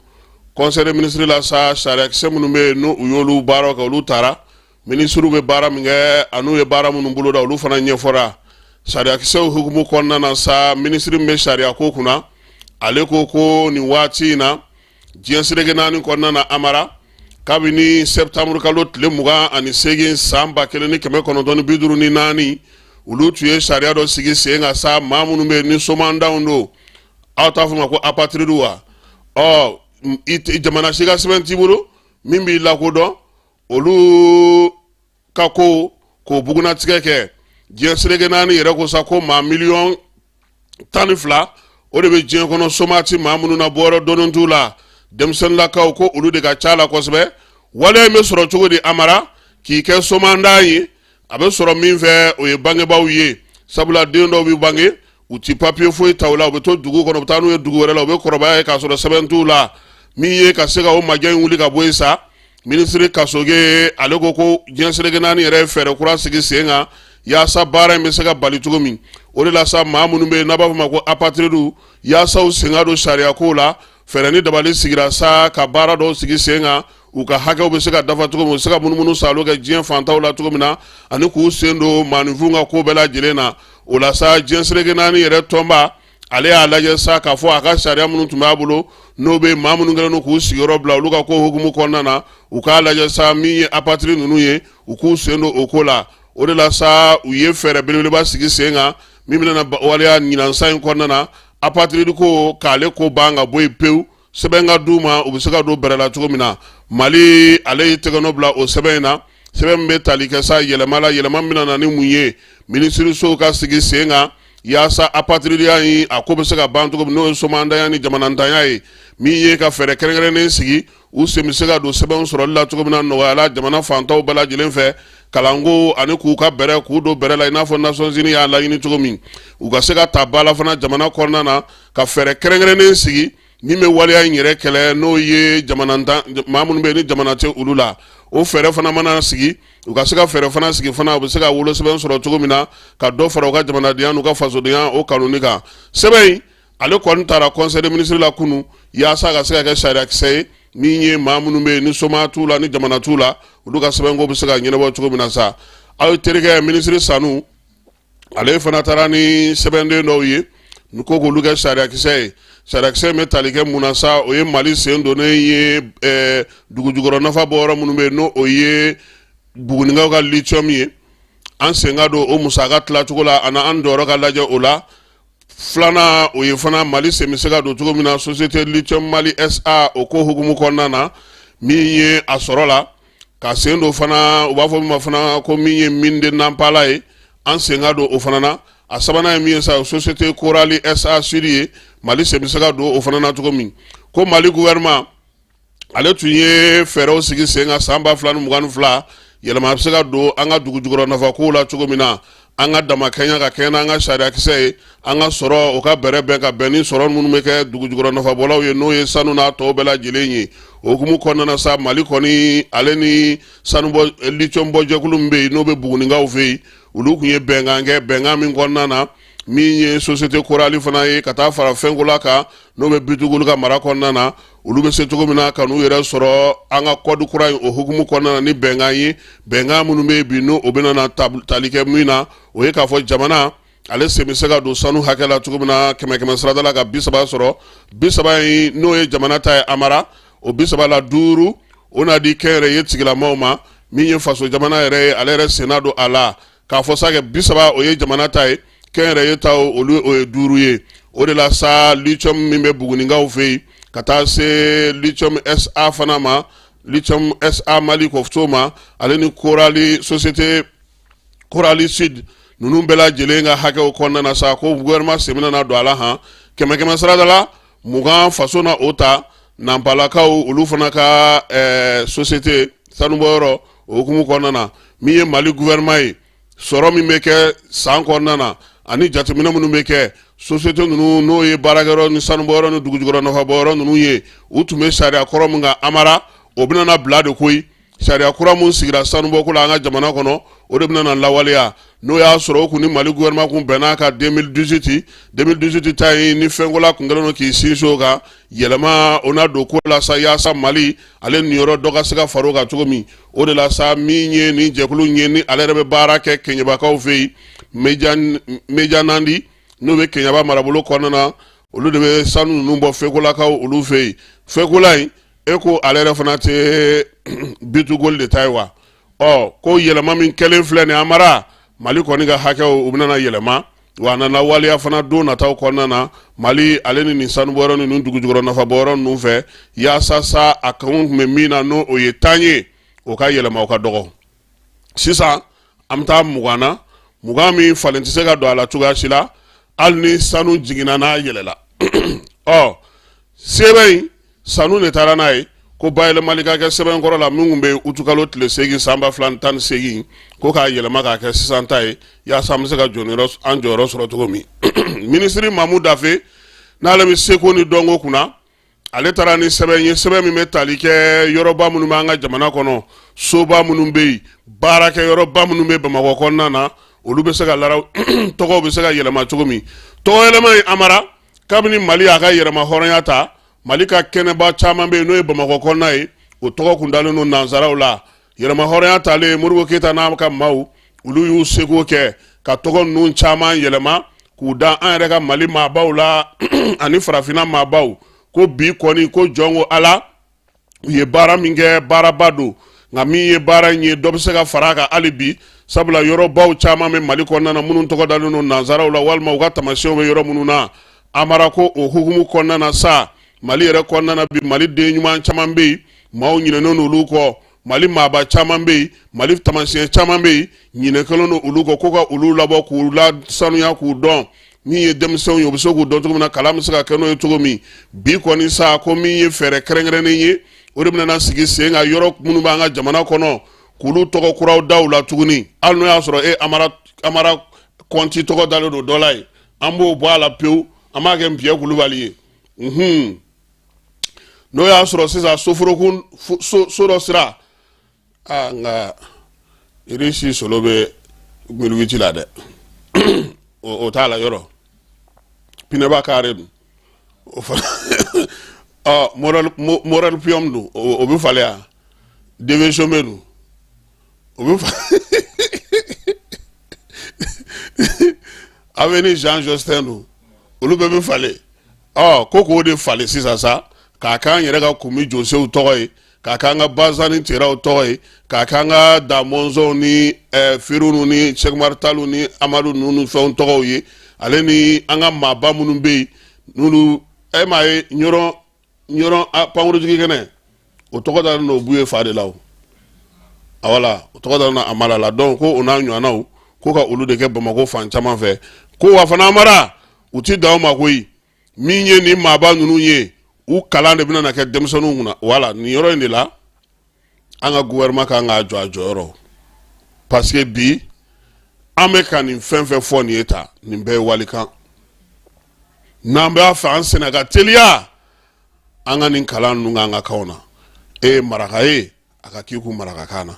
[SPEAKER 15] conseil des ministres la sa. Sariyakisɛ minnu bɛ yen, n'u u y'olu baaraw kɛ, olu taara. Minisiriw bɛ baara min kɛ an'u ye baara minnu boloda, olu fana ɲɛfɔra. Sariyakisɛw hukumu kɔnɔna na sa, minisiri min bɛ sariya ko kunna, ale ko ko nin waati in na, diɲɛ seleke naani kɔnɔna na, Amara, kabini sɛptanburu kalo tile 28 san 1954, olu tun ye sariya dɔ sigi sen kan sa, maa minnu bɛ yen ni somandanw don, aw t'a fɔ ma ko apatride wa? Ɔ, jamana si ka sɛbɛn t'i bolo min b'i lakodɔn, olu ka ko k'o bugunatigɛ kɛ. Diɲɛ seleke naani yɛrɛ ko sa ko maa miliyɔn 12, o de bɛ diɲɛ kɔnɔ, soma ti maa minnu na, bɔyɔrɔ dɔnnen t'u la, denmisɛnninlakaw ko olu de ka ca la kosɛbɛ. Waleya in bɛ sɔrɔ cogo di, Amara, k'i kɛ somandan ye? A bɛ sɔrɔ min fɛ, o ye bangebaaw ye, sabula den dɔw bɛ bange, u ti papiye foyi ta u la, u bɛ to dugu kɔnɔ, u bɛ taa n'u ye dugu wɛrɛ la, u bɛ kɔrɔbaya ye k'a sɔrɔ sɛbɛn t'u la. Min ye ka se ka o majɛ in wuli ka bɔ yen sa, minisiri Kasoge ale ko ko diɲɛ seleke naani yɛrɛ ye fɛɛrɛ kura sigi sen kan yaasa baara in bɛ se ka bali cogo min. O de la sa, maa minnu bɛ yen n'a b'a fɔ ma ko apatridiw, yaasa u sen ka don sariya kow la, fɛɛrɛ ni dabali sigira sa ka baara dɔw sigi sen kan, u ka hakɛw bɛ se ka dafa cogo min, u bɛ se ka munumunu saalo kɛ diɲɛ fantaw la cogo min na, ani k'u sen don maaninfinw ka ko bɛɛ lajɛlen na. O la sa, diɲɛ seleke naani yɛrɛ tɔnba ale y'a lajɛ sa k'a fɔ a ka sariya minnu tun b'a bolo, n'o bɛ maa minnu kɛlen don k'u sigiyɔrɔ bila olu ka ko hukumu kɔnɔna na, u k'a lajɛ sa min ye apatride ninnu ye, u k'u sen don o ko la. O de la sa, u ye fɛɛrɛ belebeleba sigi sen kan min bɛna waleya ɲinan san in kɔnɔna na, apatride ko k'ale ko ban ka bɔ yen pewu, sɛbɛn ka d'u ma, u bɛ se ka don bɛrɛ la cogo min na. Mali ale ye tɛgɛnɔ bila o sɛbɛn in na, sɛbɛn min bɛ tali kɛ sa yɛlɛma la, yɛlɛma min bɛna na ni mun ye, minisirisow ka sigi sen kan yaasa apatridiya in a ko bɛ se ka ban cogo min, n'o ye somandanya ni jamanantanya ye. Min ye ka fɛɛrɛ kɛrɛnkɛrɛnnen sigi, u sen bɛ se ka don sɛbɛnw sɔrɔli la cogo min na nɔgɔya la jamana fantaw bɛɛ lajɛlen fɛ, kalanko ani k'u ka bɛrɛ k'u don bɛrɛ la, i n'a fɔ Nations Unies y'a laɲini cogo min, u ka se ka ta ba la fana jamana kɔnɔna na, ka fɛɛrɛ kɛrɛnkɛrɛnnen sigi min bɛ waleya in yɛrɛ kɛlɛ, n'o ye maa minnu bɛ yen ni jamana tɛ olu la. O fɛɛrɛ fana mana sigi, u ka se ka fɛɛrɛ fana sigi fana, u bɛ se ka wolosɛbɛn sɔrɔ cogo min na, ka dɔ fara u ka jamanadenya n'u ka fasodenya o kanuni kan. Sɛbɛn in ale kɔni taara conseil des ministres la kunun yaasa ka se ka kɛ sariyakisɛ ye, min ye maa minnu bɛ yen ni soma t'u la ni jamana t'u la, olu ka sɛbɛnko bɛ se ka ɲɛnabɔ cogo min na sa. Aw terikɛ minisiri Sanu ale fana taara ni sɛbɛnden dɔw ye ko k'olu kɛ sariyakisɛ ye. Sariyakisɛ bɛ tali kɛ mun na sa? O ye Mali sen donnen ye dugujukɔrɔ nafa bɔyɔrɔ minnu bɛ yen, n'o o ye Bugunikaw ka lithium ye, an sen ka don o musaka tilacogo la ani an jɔyɔrɔ ka lajɛ o la. Filanan, o ye fana Mali sen bɛ se ka don cogo min na société Lithium Mali SA o ko hukumu kɔnɔna na, min ye a sɔrɔ la ka sen don fana, u b'a fɔ min ma fana ko min ye mine de Nampala ye, an sen ka don o fana na. A sabanan ye min ye sa, société Korali SA Sud ye, Mali sen bɛ se ka don o fana na cogo min. Ko Mali gouvernement ale tun ye fɛɛrɛw sigi sen kan san 2022, yɛlɛma bɛ se ka don an ka dugu jukɔrɔ nafakow la cogo min na, an ka damakɛɲɛ ka kɛɲɛ n'an ka sariyakisɛ ye, an ka sɔrɔ o ka bɛrɛ bɛn ka bɛn ni sɔrɔ minnu bɛ kɛ dugu jukɔrɔ nafabɔlaw ye, n'o ye sanu n'a tɔw bɛɛ lajɛlen ye. O hukumu kɔnɔna na sa, Mali kɔni ale ni sanubɔ lithium bɔ jɛkulu min bɛ yen, n'o bɛ Bugunikaw fɛ yen, olu tun ye bɛnkan kɛ, bɛnkan min kɔnɔna na, min ye société Korali fana ye ka taa fara Fɛnkola kan, n'o bɛ Bitugulu ka mara kɔnɔna na, olu bɛ se cogo min na ka n'u yɛrɛ sɔrɔ an ka code kura in o hukumu kɔnɔna na ni bɛnkan ye. Bɛnkan minnu bɛ yen bi, n'o o bɛna na tali kɛ min na, o ye k'a fɔ jamana ale sen bɛ se ka don sanu hakɛ la cogo min na, kɛmɛ kɛmɛ sarada la ka 30 sɔrɔ. 30 in, n'o ye jamana ta ye, Amara, o 30 la 5, o na di kɛnyɛrɛye tigilamaw ma. Min ye faso jamana yɛrɛ ye, ale yɛrɛ senna don a la k'a fɔ sa kɛ 30 o ye jamana ta ye, kɛnyɛrɛye ta olu o ye 5 ye. O de la sa, lithium min bɛ Bugunikaw fɛ yen, ka taa se Lithium SA fana ma, Lithium SA Mali kɔfito ma, ale ni Korali société Korali Sud ninnu bɛɛ lajɛlen ka hakɛw kɔnɔna na sa, ko gouvernement sen bɛna na don a la han, kɛmɛ kɛmɛ sarada la 20, faso na o ta. Nanpalakaw olu fana ka société sanubɔyɔrɔ o hukumu kɔnɔna na, min ye Mali gouvernement ye, sɔrɔ min bɛ kɛ san kɔnɔna na ani jateminɛ minnu bɛ kɛ société ninnu, n'o ye baarakɛyɔrɔ ni sanubɔyɔrɔ ni dugujukɔrɔ nafabɔyɔrɔ ninnu ye, u tun bɛ sariya kɔrɔ min kan, Amara, o bɛna na bila de koyi. Sariya kura mun sigira sanubɔko la an ka jamana kɔnɔ, o de bɛna na lawaleya. N'o y'a sɔrɔ o kun ni Mali gouvernement kun bɛnna ka 2018 2018 ta in ni FENCOLA kun kɛlen don k'i sinsin o kan, yɛlɛma o na don ko la sa, yaasa Mali ale niyɔrɔ dɔ ka se ka far'o kan cogo min. O de la sa, min ye nin jɛkulu ye, ni ale yɛrɛ bɛ baara kɛ Keɲebakaw fɛ yen, Mejanandi, n'o bɛ Keɲeba marabolo kɔnɔna na, olu de bɛ sanu ninnu bɔ FECOLAkaw olu fɛ yen. FECOLA in, e ko ale yɛrɛ fana tɛ B2Gold de ta ye wa? Ɔ, ko yɛlɛma min kɛlen filɛ nin, Amara, Mali kɔni ka hakɛw u bɛna yɛlɛma, wa a nana waleya fana don nataw kɔnɔna na Mali ale ni nin sanubɔyɔrɔ ninnu, dugujukɔrɔ nafabɔyɔrɔ ninnu fɛ, yaasa sa a kan tun bɛ min na, n'o o ye 10 ye, o ka yɛlɛma, o ka dɔgɔ. Sisan an bɛ taa 20 na, 20 min falen tɛ se ka don a la cogoya si la, hali ni sanu jiginna n'a yɛlɛla. Ɔ, sɛbɛn in, sanu de taara n'a ye ko bayɛlɛmali ka kɛ sɛbɛn kɔrɔ la min tun bɛ utukalo tile 8 san 2018, ko k'a yɛlɛma k'a kɛ sisan ta ye, yaasa an bɛ se ka an jɔyɔrɔ sɔrɔ cogo min. Minisiri Mamu Dafe, n'ale bɛ seko ni dɔnko kunna, ale taara ni sɛbɛn ye, sɛbɛn min bɛ tali kɛ yɔrɔba minnu b'an ka jamana kɔnɔ, soba minnu bɛ yen, baarakɛyɔrɔba minnu bɛ Bamakɔ kɔnɔna na, olu bɛ se ka lara tɔgɔw bɛ se ka yɛlɛma cogo min. Tɔgɔ yɛlɛma in, Amara, kabini Mali y'a ka yɛrɛma hɔrɔnya ta, Mali ka kɛnɛba caman bɛ yen, n'o ye Bamakɔ kɔnɔna ye, o tɔgɔ kun dalen don nansaraw la. Yɛrɛma hɔrɔnya talen, Modibo Keyita n'a ka maaw, olu y'u seko kɛ ka tɔgɔ ninnu caman yɛlɛma k'u da an yɛrɛ ka Mali maabaw la ani farafinna maabaw. Ko bi kɔni, ko jɔn ko Ala, u ye baara min kɛ, baaraba don, nka min ye baara in ye, dɔ bɛ se ka fara a kan hali bi, sabula yɔrɔbaw caman bɛ Mali kɔnɔna na minnu tɔgɔ dalen don nansaraw la walima u ka taamasiyɛnw bɛ yɔrɔ minnu na. Amara, ko o hukumu kɔnɔna na sa, Mali yɛrɛ kɔnɔna na bi, Mali den ɲuman caman bɛ yen, maaw ɲinɛnen don olu kɔ. Mali maaba caman bɛ yen, Mali taamasiyɛn caman bɛ yen, ɲinɛ kɛlen don olu kɔ, ko ka olu labɔ k'u lasanuya, k'u dɔn. Min ye denmisɛnw ye, u bɛ se k'u dɔn cogo min na, kalan bɛ se ka kɛ n'o ye cogo min. Bi kɔni sa, ko min ye fɛɛrɛ kɛrɛnkɛrɛnnen ye, o de bɛna sigi sen kan yɔrɔ minnu b'an ka jamana kɔnɔ, k'olu tɔgɔ kuraw da u la tuguni. Hali n'o y'a sɔrɔ e Amara kɔnti tɔgɔ dalen don dɔ la yen, an b'o bɔ a la pewu, an b'a kɛ Npiyɛ Kulubali ye. N'o y'a sɔrɔ sisan soforokun so dɔ sira, aa, nka irisi solo bɛ 1008 la dɛ, o t'a la yɔrɔ pinɛba kare dun, o fana ɔ moral pium dun, o bɛ falen yan, DV Somé dun, o bɛ falen, avenue Jean Jospin dun, olu bɛɛ bɛ falen. Ɔ, ko k'o de falen sisan sa, k'a k'an yɛrɛ ka Kumi Josew tɔgɔ ye, k'a k'an ka Bazani Teraw tɔgɔ ye, k'a k'an ka Damɔnzɔnw ni Firunu ni Sɛkumari Talu ni Amadu ninnu ni fɛnw tɔgɔw ye, ale ni an ka maaba minnu bɛ yen, n'olu e m'a ye Ɲɔrɔn Ɲɔrɔn pankurujigi kɛnɛ, o tɔgɔ dalen don Buye fa de la. O wala, o tɔgɔ dalen don Amara la. Donc ko o n'a ɲɔgɔnnaw, ko ka olu de kɛ Bamakɔ fan caman fɛ. Ko wa fana, Amara, u ti dan o ma koyi. Min ye nin maaba ninnu ye, u kalan de bɛna na kɛ denmisɛnninw kunna. Wala nin yɔrɔ in de la, an ka gouvernement kan k'a jɔ a jɔyɔrɔ, parce que bi an bɛ ka nin fɛn fɛn fɔ nin ye ta, nin bɛɛ ye walikan. N'an b'a fɛ an sɛnɛ ka teliya, an ka nin kalan ninnu k'an ka kanw na. E ye maraka ye, a ka k'i kun marakakan na.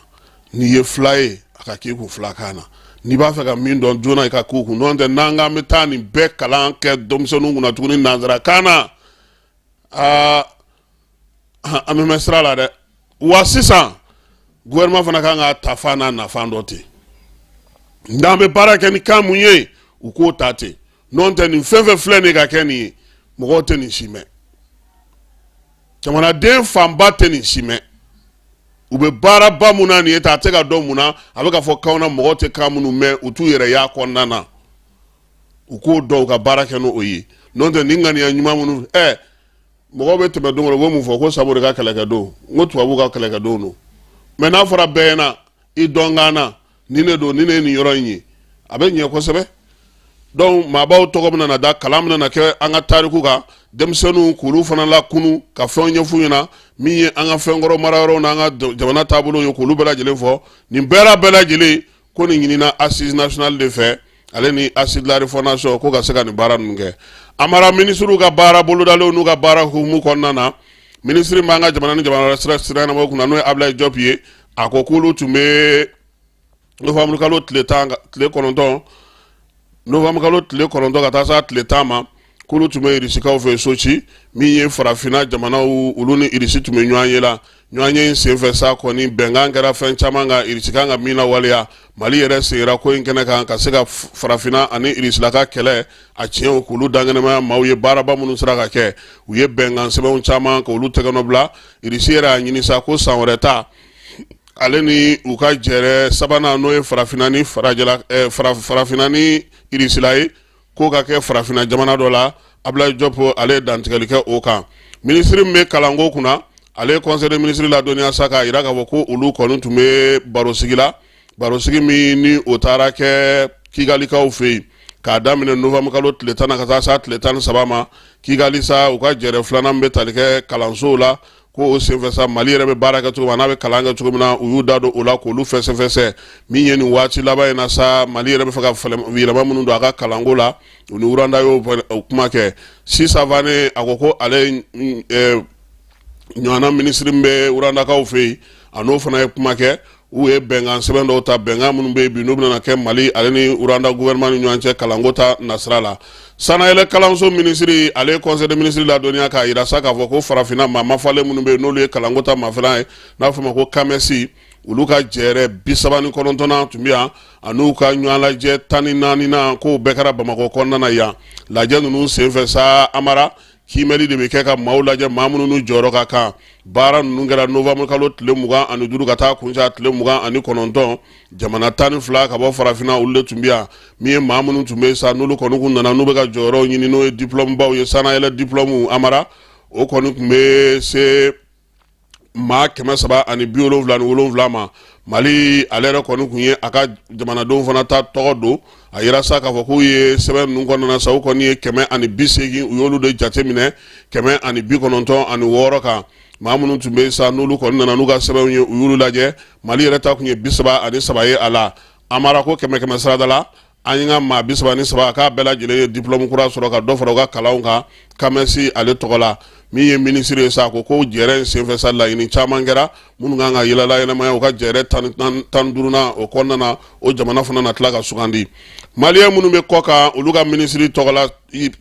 [SPEAKER 15] N'i ye fila ye, a ka k'i kun filakan na. N'i b'a fɛ ka min dɔn joona, i ka k'u kun. N'o tɛ, n'an k'an bɛ taa nin bɛɛ kalan kɛ denmisɛnninw kunna tuguni nanzarakan na, aa, an bɛ mɛn sira la dɛ. Wa sisan gouvernement fana kan k'a ta fan n'a nafan dɔ ten. N'an bɛ baara kɛ ni kan mun ye, u k'o ta ten. N'o tɛ, nin fɛn fɛn filɛ nin ye ka kɛ nin ye, mɔgɔw tɛ nin si mɛn, jamanaden fanba tɛ nin si mɛn. U bɛ baaraba mun na nin ye ta, a tɛ ka dɔn mun na a bɛ ka fɔ kanw na, mɔgɔw tɛ kan minnu mɛn, u t'u yɛrɛ y'a kɔnɔna na. U k'o dɔn, u ka baara kɛ n'o ye. N'o tɛ, nin ŋaniya ɲuman minnu mɔgɔw bɛ tɛmɛ don kɔnɔ, u bɛ mun fɔ? Ko Samori ka kɛlɛkɛdon, n ko tubabuw ka kɛlɛkɛdon don. Mɛ n'a fɔra bɛɛ ɲɛna i dɔnkan na, nin de don, nin de ye nin yɔrɔ in ye, a bɛ ɲɛ kosɛbɛ. Donc maabaw tɔgɔ bɛna na da, kalan bɛna na kɛ an ka tariku kan, denmisɛnninw k'olu fana lakunu, ka fɛnw ɲɛf'u ɲɛna, min ye an ka fɛnkɔrɔ marayɔrɔw n'an ka jamana taabolo ye, k'olu bɛɛ lajɛlen fɔ. Nin bɛɛ bɛɛ lajɛlen ko nin ɲinina Assise nationale de fɛ, ale ni Assise de la refondation, ko ka se ka nin baara ninnu kɛ. Amara, minisiriw ka baara bolodalenw n'u ka baara hukumu kɔnɔna na, minisiri b'an ka jamana ni jamana wɛrɛ sira sira ɲɛnabɔ kunna, n'o ye Ablaye Diop ye. A ko k'olu tun bɛ novembre kalo tile 10 tile 9, novembre kalo tile 9 ka taa s'a tile 10 ma, k'olu tun bɛ irisikaw fɛ Soci, min ye farafinna jamanaw, olu ni Irisi tun bɛ ɲɔgɔn ye la. Ɲɔgɔn ye in senfɛ sa kɔni, bɛnkan kɛra fɛn caman kan Irisi kan ka min lawaleya. Mali yɛrɛ seginna ko in kɛnɛ kan ka se ka farafinna ani Irisila ka kɛlɛ a tiɲɛw k'olu dankɛnɛmaya maaw ye. Baaraba minnu sera ka kɛ, u ye bɛnkan sɛbɛnw caman k'olu tɛgɛnɔ bila. Irisi yɛrɛ y'a ɲini sa ko san wɛrɛ ta, ale ni u ka jɛrɛ sabanan, n'o ye farafinna ni farajɛla, farafinna ni Irisila ye, k'o ka kɛ farafinna jamana dɔ la. Abdoulaye Diop, ale ye dantigɛli kɛ o kan. Minisiri min bɛ kalanko kunna, ale ye conseil des ministres ladɔnniya sa k'a jira k'a fɔ ko olu kɔni tun bɛ barosigi la, barosigi min ni o taara kɛ Kigalikaw fɛ yen k'a daminɛ novembre kalo tile 10 na ka taa s'a tile 13 ma Kigali sa. U ka jɛrɛ filanan bɛ tali kɛ kalansow la, ko o senfɛ sa, Mali yɛrɛ bɛ baara kɛ cogo min, n'a bɛ kalan kɛ cogo min na, u y'u da don o la k'olu fɛsɛfɛsɛ. Min ye nin waati laban in na sa, Mali yɛrɛ bɛ fɛ ka yɛlɛma minnu don a ka kalanko la, u ni Rwanda y'o kuma kɛ. Si Savane, a ko ko ale ɲɔgɔnna minisiri min bɛ Rwandakaw fɛ yen, a n'o fana ye kuma kɛ. U ye bɛnkan sɛbɛn dɔw ta, bɛnkan minnu bɛ yen bi, n'u bɛna kɛ Mali ale ni Rwanda gouvernement ni ɲɔgɔn cɛ kalanko ta nasira la. Sanayɛlɛ kalanso minisiri, ale ye conseil des ministres ladɔnniya k'a jira sa k'a fɔ ko farafinna maa mafalen minnu bɛ yen, n'olu ye kalanko ta mafilan ye, n'a fɔ ma ko CAMES, olu ka jɛrɛ 39nan tun bɛ yan, an'u ka ɲɔgɔn lajɛ 14nan, k'o bɛɛ kɛra Bamakɔ kɔnɔna na yan. Lajɛ ninnu senfɛ sa, Amara, kiimɛli de bɛ kɛ ka maaw lajɛ, maa minnu n'u jɔyɔrɔ ka kan. Baara ninnu kɛra novembre kalo tile 25 ka taa kuncɛ a tile 29. Jamana 12 ka bɔ farafinna, olu de tun bɛ yan. Min ye maa minnu tun bɛ sa, n'olu kɔni kun nana, n'u bɛ ka jɔyɔrɔw ɲini, n'o ye diplôme baw ye, sanayɛlɛ diplôme, Amara, o kɔni tun bɛ se maa 377 ma. Mali ale yɛrɛ kɔni tun ye a ka jamanadenw fana ta tɔgɔ don. A yira sa k'a fɔ k'u ye sɛbɛn ninnu kɔnɔna sa, u kɔni ye 180, u y'olu de jateminɛ 196 kan. Maa minnu tun bɛ sa, n'olu kɔni nana n'u ka sɛbɛnw ye, u y'olu lajɛ. Mali yɛrɛ ta tun ye 33 ye a la. Amara, ko kɛmɛ kɛmɛ sarada la, an ye ka maa 33, k'a bɛɛ lajɛlen ye diplôme kura sɔrɔ ka dɔ fara u ka kalanw kan CAMES ale tɔgɔ la. Min ye minisiri ye sa, ko ko jɛrɛ in senfɛ sa, laɲini caman kɛra minnu kan ka yɛlɛla yɛlɛmaya u ka jɛrɛ 15nan o kɔnɔna na. O jamana fana na tila ka sugandi. Maliyɛn minnu bɛ kɔ kan, olu ka minisiri tɔgɔ la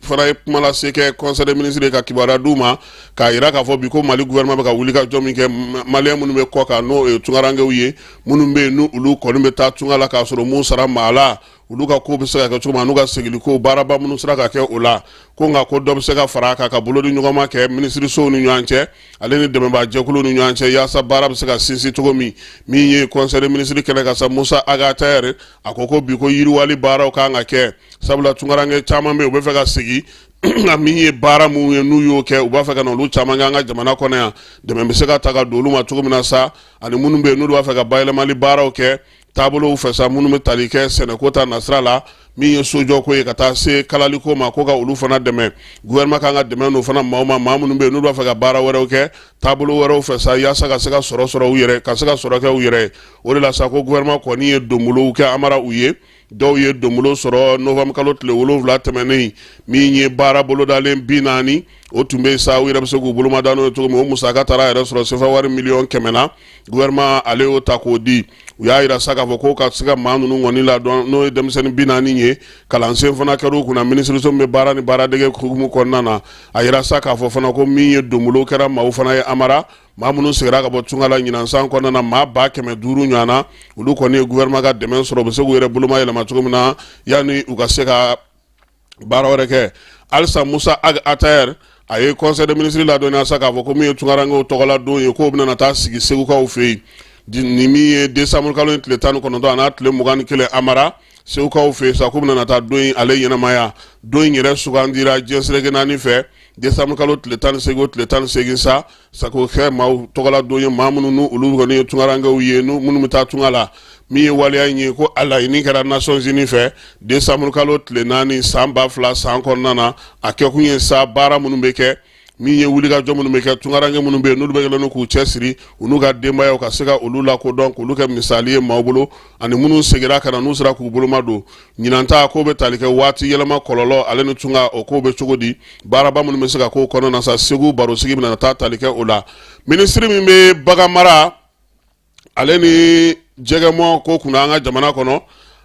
[SPEAKER 15] fana ye kuma lase kɛ conseil des ministres ka kibaruya d'u ma k'a jira k'a fɔ bi ko Mali gouvernement bɛ ka wuli ka jɔ min kɛ maliyɛn minnu bɛ kɔ kan, n'o ye tunkarankew ye, minnu bɛ yen n'olu kɔni bɛ taa tunga la k'a sɔrɔ m'u sara maa la, olu ka ko bɛ se ka kɛ cogo min, n'u ka segili ko baaraba minnu sera ka kɛ o la. Ko nka ko dɔ bɛ se ka fara a kan ka bolo di ɲɔgɔn ma kɛ minisirisow ni ɲɔgɔn cɛ, ale ni dɛmɛbaajɛkuluw ni ɲɔgɔn cɛ, yaasa baara bɛ se ka sinsin cogo min. Min ye conseil des ministres kɛnɛ kan sa, Musa Ag Attaher, a ko ko bi ko yiriwali baaraw kan ka kɛ, sabula tunkaranke caman bɛ yen, u bɛ fɛ ka segin, nka min ye baara minnu ye n'u y'o kɛ, u b'a fɛ ka na olu caman kɛ an ka jamana kɔnɔ yan. Dɛmɛ bɛ se ka ta ka don olu ma cogo min na sa, ani minnu bɛ yen n'olu b'a fɛ ka bayɛlɛmali baaraw kɛ taabolow fɛ sa, minnu bɛ tali kɛ sɛnɛko ta nasira la, min ye sojɔko ye, ka taa se kalaliko ma, ko ka olu fana dɛmɛ. Gouvernement kan ka dɛmɛ n'o fana maaw ma, maa minnu bɛ yen n'olu b'a fɛ ka baara wɛrɛw kɛ taabolo wɛrɛw fɛ sa, yaasa ka se ka sɔrɔ sɔrɔ u yɛrɛ, ka se ka sɔrɔ kɛ u yɛrɛ ye. O de la sa, ko gouvernement kɔni ye donbolow kɛ Amara u ye. Dɔw ye donbolo sɔrɔ novembre kalo tile 7 tɛmɛnen, min ye baara bolodalen 40, o tun bɛ sa, u yɛrɛ bɛ se k'u bolomada n'o ye cogo min. O musaka taara yɛrɛ sɔrɔ sefa wari miliyɔn 100 na. Gouvernement ale y'o ta k'o di. U y'a yira sa k'a fɔ ko ka se ka maa ninnu kɔni ladɔn, n'o ye denmisɛnnin 40 ye, kalansen fana kɛra u kunna minisiriso min bɛ baara ni baaradege hukumu kɔnɔna na. A yira sa k'a fɔ fana ko min ye donbolo kɛra maaw fana ye Amara, maa minnu seginna ka bɔ tunga la ɲinan san kɔnɔna na, maa 500,000 ɲɔgɔn na, olu kɔni ye gouvernement ka dɛmɛ sɔrɔ, u bɛ se k'u yɛrɛ boloma yɛlɛma cogo min na yanni u ka se ka baara wɛrɛ kɛ halisa. Musa Ag Attaher, a ye conseil des ministres ladɔnniya sa k'a fɔ ko min ye tunkarankew tɔgɔla don ye, k'o bɛna taa sigi Segukaw fɛ yen ni min ye décembre kalo in tile 19 a n'a tile 21 Amara, Segukaw fɛ yen sa, k'u bɛna taa don in ale ɲɛnamaya. Don in yɛrɛ sugandira diɲɛ seleke naani fɛ, décembre kalo tile 18 o tile 18 sa, k'o kɛ maaw tɔgɔla don ye, maa minnu n'u olu kɔni ye tunkarankew ye, minnu bɛ taa tunga la. Min ye waleya in ye, ko a laɲini kɛra Nations Unies fɛ décembre kalo tile 4 san 2000 san kɔnɔna na. A kɛkun ye sa, baara minnu bɛ kɛ, min ye wulikajɔ minnu bɛ kɛ, tunkaranke minnu bɛ yen n'olu bɛ kɛlen k'u cɛsiri, u n'u ka denbayaw ka se ka olu lakodɔn, k'olu kɛ misali ye maaw bolo, ani minnu seginna ka na, n'u sera k'u boloma don. Ɲinan ta k'o bɛ tali kɛ waati yɛlɛma kɔlɔlɔ ale ni tunga, o kow bɛ cogo di, baaraba minnu bɛ se ka k'o kɔnɔna na sa. Segu barosigi bɛna taa tali kɛ o la. Minisiri min bɛ bagan mara ale ni jɛgɛmɔ ko kunna an ka jamana kɔnɔ,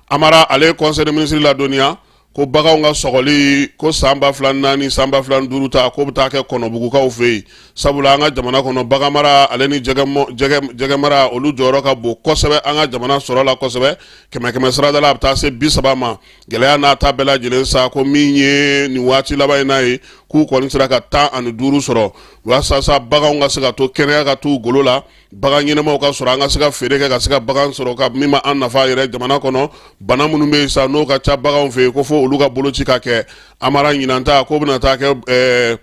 [SPEAKER 15] Amara, ale ye conseil des ministres ladɔnniya ko baganw ka sɔgɔli ko san 2004, san 2005 ta, k'o bɛ taa kɛ Kɔnɔbugukaw fɛ yen, sabula an ka jamana kɔnɔ, baganmara ale ni jɛgɛmara, olu jɔyɔrɔ ka bon kosɛbɛ an ka jamana sɔrɔ la kosɛbɛ. Kɛmɛ kɛmɛ sarada la, a bɛ taa se 30 ma. Gɛlɛya n'a ta bɛɛ lajɛlen sa, ko min ye nin waati laban in n'a ye, k'u kɔni sera ka 15 sɔrɔ, walasa sa baganw ka se ka to kɛnɛya, ka t'u golo la, bagan ɲɛnamaw ka sɔrɔ, an ka se ka feere kɛ, ka se ka bagan sɔrɔ ka min ma an nafa yɛrɛ jamana kɔnɔ. Bana minnu bɛ yen sa, n'o ka ca baganw fɛ yen, ko fo olu ka boloci ka kɛ. Amara, ɲinan ta, k'o bɛna taa kɛ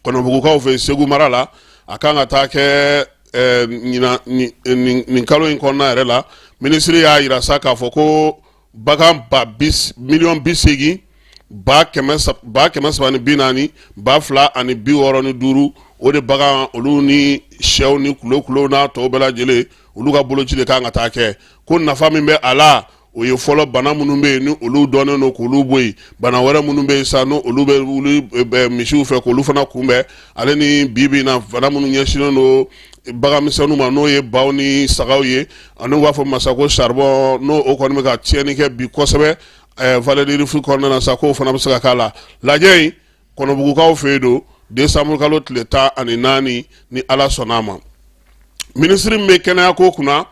[SPEAKER 15] Kɔnɔbugukaw fɛ yen, Segu mara la. A kan ka taa kɛ ɲinan nin kalo in kɔnɔna yɛrɛ la. Minisiri y'a jira sa k'a fɔ ko bagan ba miliyɔn 80 340 2065, o de bagan, olu ni sɛw ni kulokulow n'a tɔw bɛɛ lajɛlen, olu ka boloci de kan ka taa kɛ. Ko nafa min bɛ a la, o ye fɔlɔ, bana minnu bɛ yen ni olu dɔnnen don, k'olu bɔ yen. Bana wɛrɛ minnu bɛ yen sa, n'olu bɛ wuli misiw fɛ, k'olu fana kunbɛn. Ale ni bi bi in na, bana minnu ɲɛsinnen don baganmisɛnninw ma, n'o ye baw ni sagaw ye, ani u b'a fɔ masa ko charbon, n'o o kɔni bɛ ka tiɲɛni kɛ bi kosɛbɛ vallée du Rift kɔnɔna na sa, k'o fana bɛ se ka k'a la. Lajɛ in, Kɔnɔbugukaw fɛ yen don, décembre kalo tile 14, ni Ala sɔnna a ma. Minisiri min bɛ kɛnɛya ko kunna,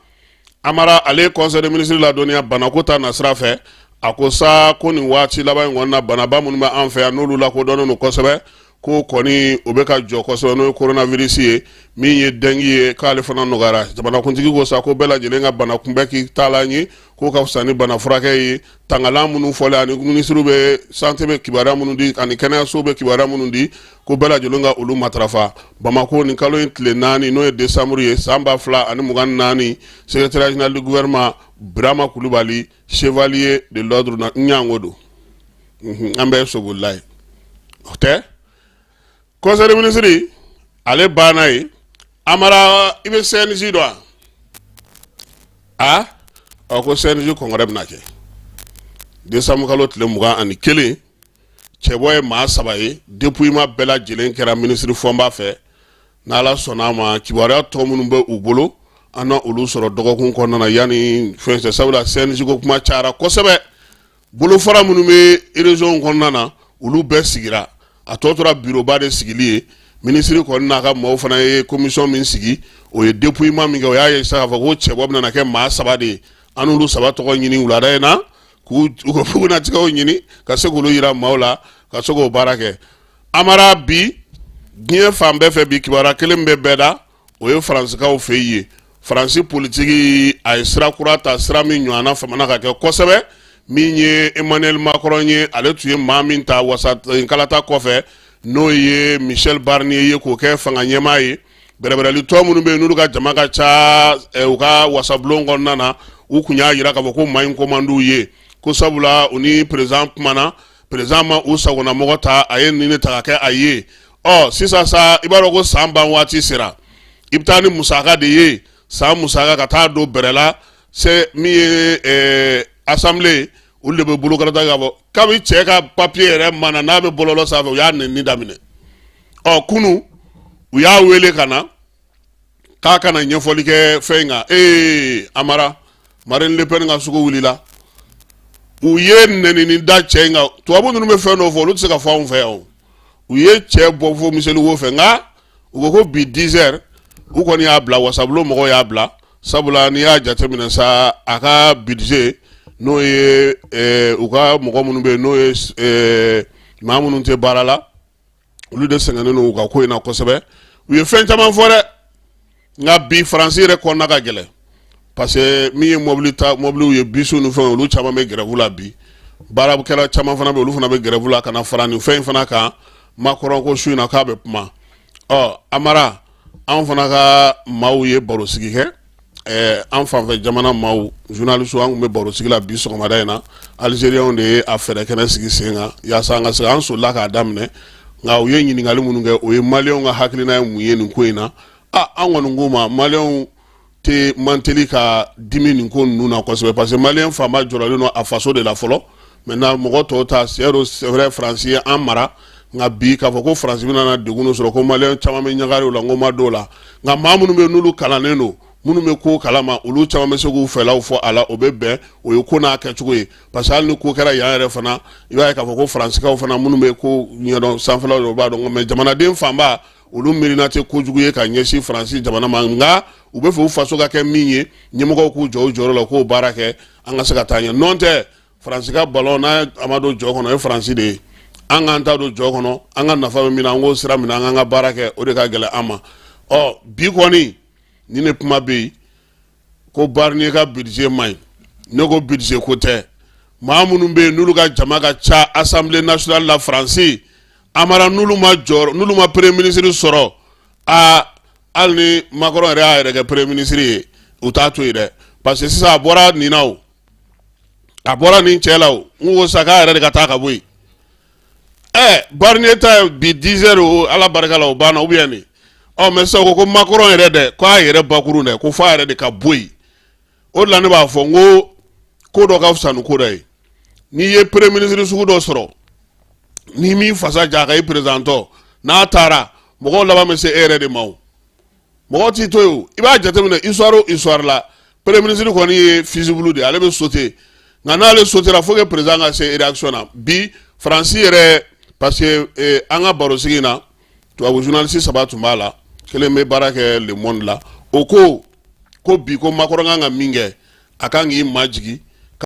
[SPEAKER 15] Amara, ale ye conseil des ministres ladɔnniya banako ta nasira fɛ. A ko sa ko nin waati laban in kɔni na, banaba minnu bɛ an fɛ yan, n'olu lakodɔnnen don kosɛbɛ, ko kɔni o bɛ ka jɔ kosɛbɛ, n'o ye coronavirus ye, min ye dengue ye, k'ale fana nɔgɔyara. Jamanakuntigi ko sa ko bɛɛ lajɛlen ka bana kunbɛn k'i taalan ye, k'o ka fisa ni bana furakɛ ye. Tangalan minnu fɔlen, ani minisiriw bɛ santé bɛ kibaruya minnu di, ani kɛnɛyaso bɛ kibaruya minnu di, ko bɛɛ lajɛlen ka olu matarafa. Bamakɔ, nin kalo in tile 4, n'o ye décembre ye, san 2024, secrétaire général du gouvernement Birama Kulubali, chevalier de l'ordre na ɲango don, an bɛɛ ye sobolila ye, o tɛ. Conseil des ministres ale banna ye. Amara, i bɛ CNJ dɔn wa? A ko CNJ congrès bɛna kɛ décembre kalo tile 21. Cɛbɔ ye maa saba ye, dépouillement bɛɛ lajɛlen kɛra minisiri Fɔnba fɛ. N'Ala sɔnna a ma, kibaruya tɔ minnu bɛ u bolo, an na olu sɔrɔ dɔgɔkun kɔnɔna na yanni fɛn cɛ, sabula CNJ ko kuma cayara kosɛbɛ. Bolofara minnu bɛ région kɔnɔna na, olu bɛɛ sigira, a tɔ tora bureauba de sigili ye. Minisiri kɔni n'a ka maaw fana ye commission min sigi, o ye dépouillement min kɛ, o y'a ye sa k'a fɔ ko cɛbɔ bɛna kɛ maa saba de ye. An n'olu saba tɔgɔ ɲini wulada in na, k'u ka bugunnatigɛw ɲini ka se k'olu yira maaw la, ka se k'o baara kɛ. Amara, bi diɲɛ fan bɛɛ fɛ, bi kibaruya kelen bɛ bɛɛ da, o ye Faransikaw fɛ yen. Faransi politiki, a ye sira kura ta, sira min ɲɔgɔnna famana ka kɛ kosɛbɛ. Min ye Emmanuel Macron ye, ale tun ye maa min ta wasa kalata kɔfɛ, n'o ye Michel Barnier ye, k'o kɛ fanga ɲɛmaa ye. Bɛrɛbɛrɛli tɔn minnu bɛ yen, n'olu ka jama ka ca u ka wasabulon kɔnɔna na, u kun y'a jira k'a fɔ ko maa in ko man d'u ye, ko sabula u ni président kumana, président ma u sagonamɔgɔ ta, a ye nin de ta ka kɛ a ye. Ɔ sisan sa, i b'a dɔn ko san ban waati sera, i bɛ taa ni musaka de ye, san musaka, ka taa don bɛrɛ la. Se min ye assemblée, olu de bɛ bolokarata k'a fɔ kabi cɛ ka papier yɛrɛ ma na, n'a bɛ bɔlɔlɔ sanfɛ, u y'a nɛni daminɛ. Ɔ kunu, u y'a wele ka na k'a ka na ɲɛfɔli kɛ fɛn in kan. Ee Amara, Marine Le Pen ka sugu wulila, u ye nɛnini da cɛ in kan. Tubabu ninnu bɛ fɛn dɔw fɔ, olu tɛ se ka fɔ anw fɛ yan o. U ye cɛ bɔ fo miseli wo fɛ, nka u ko ko bi 10 heures, u kɔni y'a bila, wasabulon mɔgɔw y'a bila, sabula n'i y'a jateminɛ sa, a ka budget, n'o ye u ka mɔgɔ minnu bɛ yen, n'o ye maa minnu tɛ baara la, olu de sɛgɛnnen don u ka ko in na kosɛbɛ. U ye fɛn caman fɔ dɛ, nka bi Faransi yɛrɛ kɔnɔna ka gɛlɛn, parce que min ye mobili ta, mobiliw ye, bisiw ni fɛnw, olu caman bɛ grève la bi. Baarakɛla caman fana bɛ, olu fana bɛ grève la, ka na fara nin fɛn in fana kan. Macron ko su in na k'a bɛ kuma. Ɔ Amara, anw fana ka maaw ye barosigi kɛ. An fanfɛ jamana maaw, journaliste, an tun bɛ barosigi la bi sɔgɔmada in na. Algériens de ye a fɛɛrɛ kɛnɛ sigi sen kan yaasa an ka se an solila k'a daminɛ. Nka u ye ɲininkali minnu kɛ, o ye maliyɛnw ka hakilina ye mun ye nin ko in na. A an kɔni k'u ma, maliyɛnw tɛ man teli ka dimi nin ko ninnu na kosɛbɛ, parce que maliyɛn fanba jɔrɔlen don a faso de la fɔlɔ. Maintenant, mɔgɔ tɔw ta, c'est vrai, Faransi ye an mara, nka bi k'a fɔ ko Faransi bɛna na degun dɔ sɔrɔ, ko maliyɛn caman bɛ ɲagari o la, n ko ma d'o la. Nka maa minnu bɛ yen, n'olu kalannen don, Minnu bɛ ko kalama, olu caman bɛ se k'u fɛlaw fɔ a la. O bɛ bɛn, o ye ko n'a kɛcogo ye, parce que hali ni ko kɛra yan yɛrɛ fana, i b'a ye k'a fɔ ko Faransikaw fana minnu bɛ ko ɲɛdɔn sanfɛlaw, o b'a dɔn. Mais jamanaden fanba, olu miirina tɛ kojugu ye ka ɲɛsin Faransi jamana ma, nka u bɛ fɛ u faso ka kɛ min ye, ɲɛmɔgɔw k'u jɔ u jɔyɔrɔ la, k'o baara kɛ, an ka se ka taa ɲɛ. Nɔn tɛ, Faransi ka ballon n'a a ma don jɔ kɔnɔ, o ye Faransi de ye. An k'an ta don jɔ kɔnɔ, an ka nafa bɛ min na, an k'o sira minɛ, an k'an ka baara kɛ, o de ka gɛlɛn an ma. Ɔ bi kɔni, ni ne kuma bɛ yen ko Barnier ka budget man ɲi, ne ko budget ko tɛ. Maa minnu bɛ yen n'olu ka jama ka ca Assemblée nationale la Faransi, amara n'olu ma jɔ, n'olu ma premier ministre sɔrɔ, aa, hali ni Macron yɛrɛ y'a yɛrɛ kɛ premier ministre ye, u t'a to yen dɛ, parce que sisan a bɔra nin na, o a bɔra nin cɛ la. O n ko sa k'a yɛrɛ de ka taa ka bɔ yen. Ɛ, Barnier ta bi 10 heures, o Ala barika la, o banna ou bien nin. Ɔ mais sisan ko Macron yɛrɛ dɛ, ko a yɛrɛ bakuru dɛ, ko f'a yɛrɛ de ka bɔ yen. O de la ne b'a fɔ n ko ko dɔ ka fisa ni ko dɔ ye. N'i ye premier ministre sugu dɔ sɔrɔ, ni min fasa ja ka i présentant, n'a taara, mɔgɔw laban bɛ se e yɛrɛ de ma. O mɔgɔ t'i to yen. O i b'a jateminɛ, histoire o histoire la, premier ministre kɔni ye fusible de ye, ale bɛ sauter. Nka n'ale sautera, faut que président ka se réaction na. Bi Faransi yɛrɛ, parce que an ka barosigi in na, tubabu journaliste saba tun b'a la, kelen bɛ baara kɛ Le Monde la, o ko ko bi ko Macron kan ka min kɛ, a kan k'i majigin.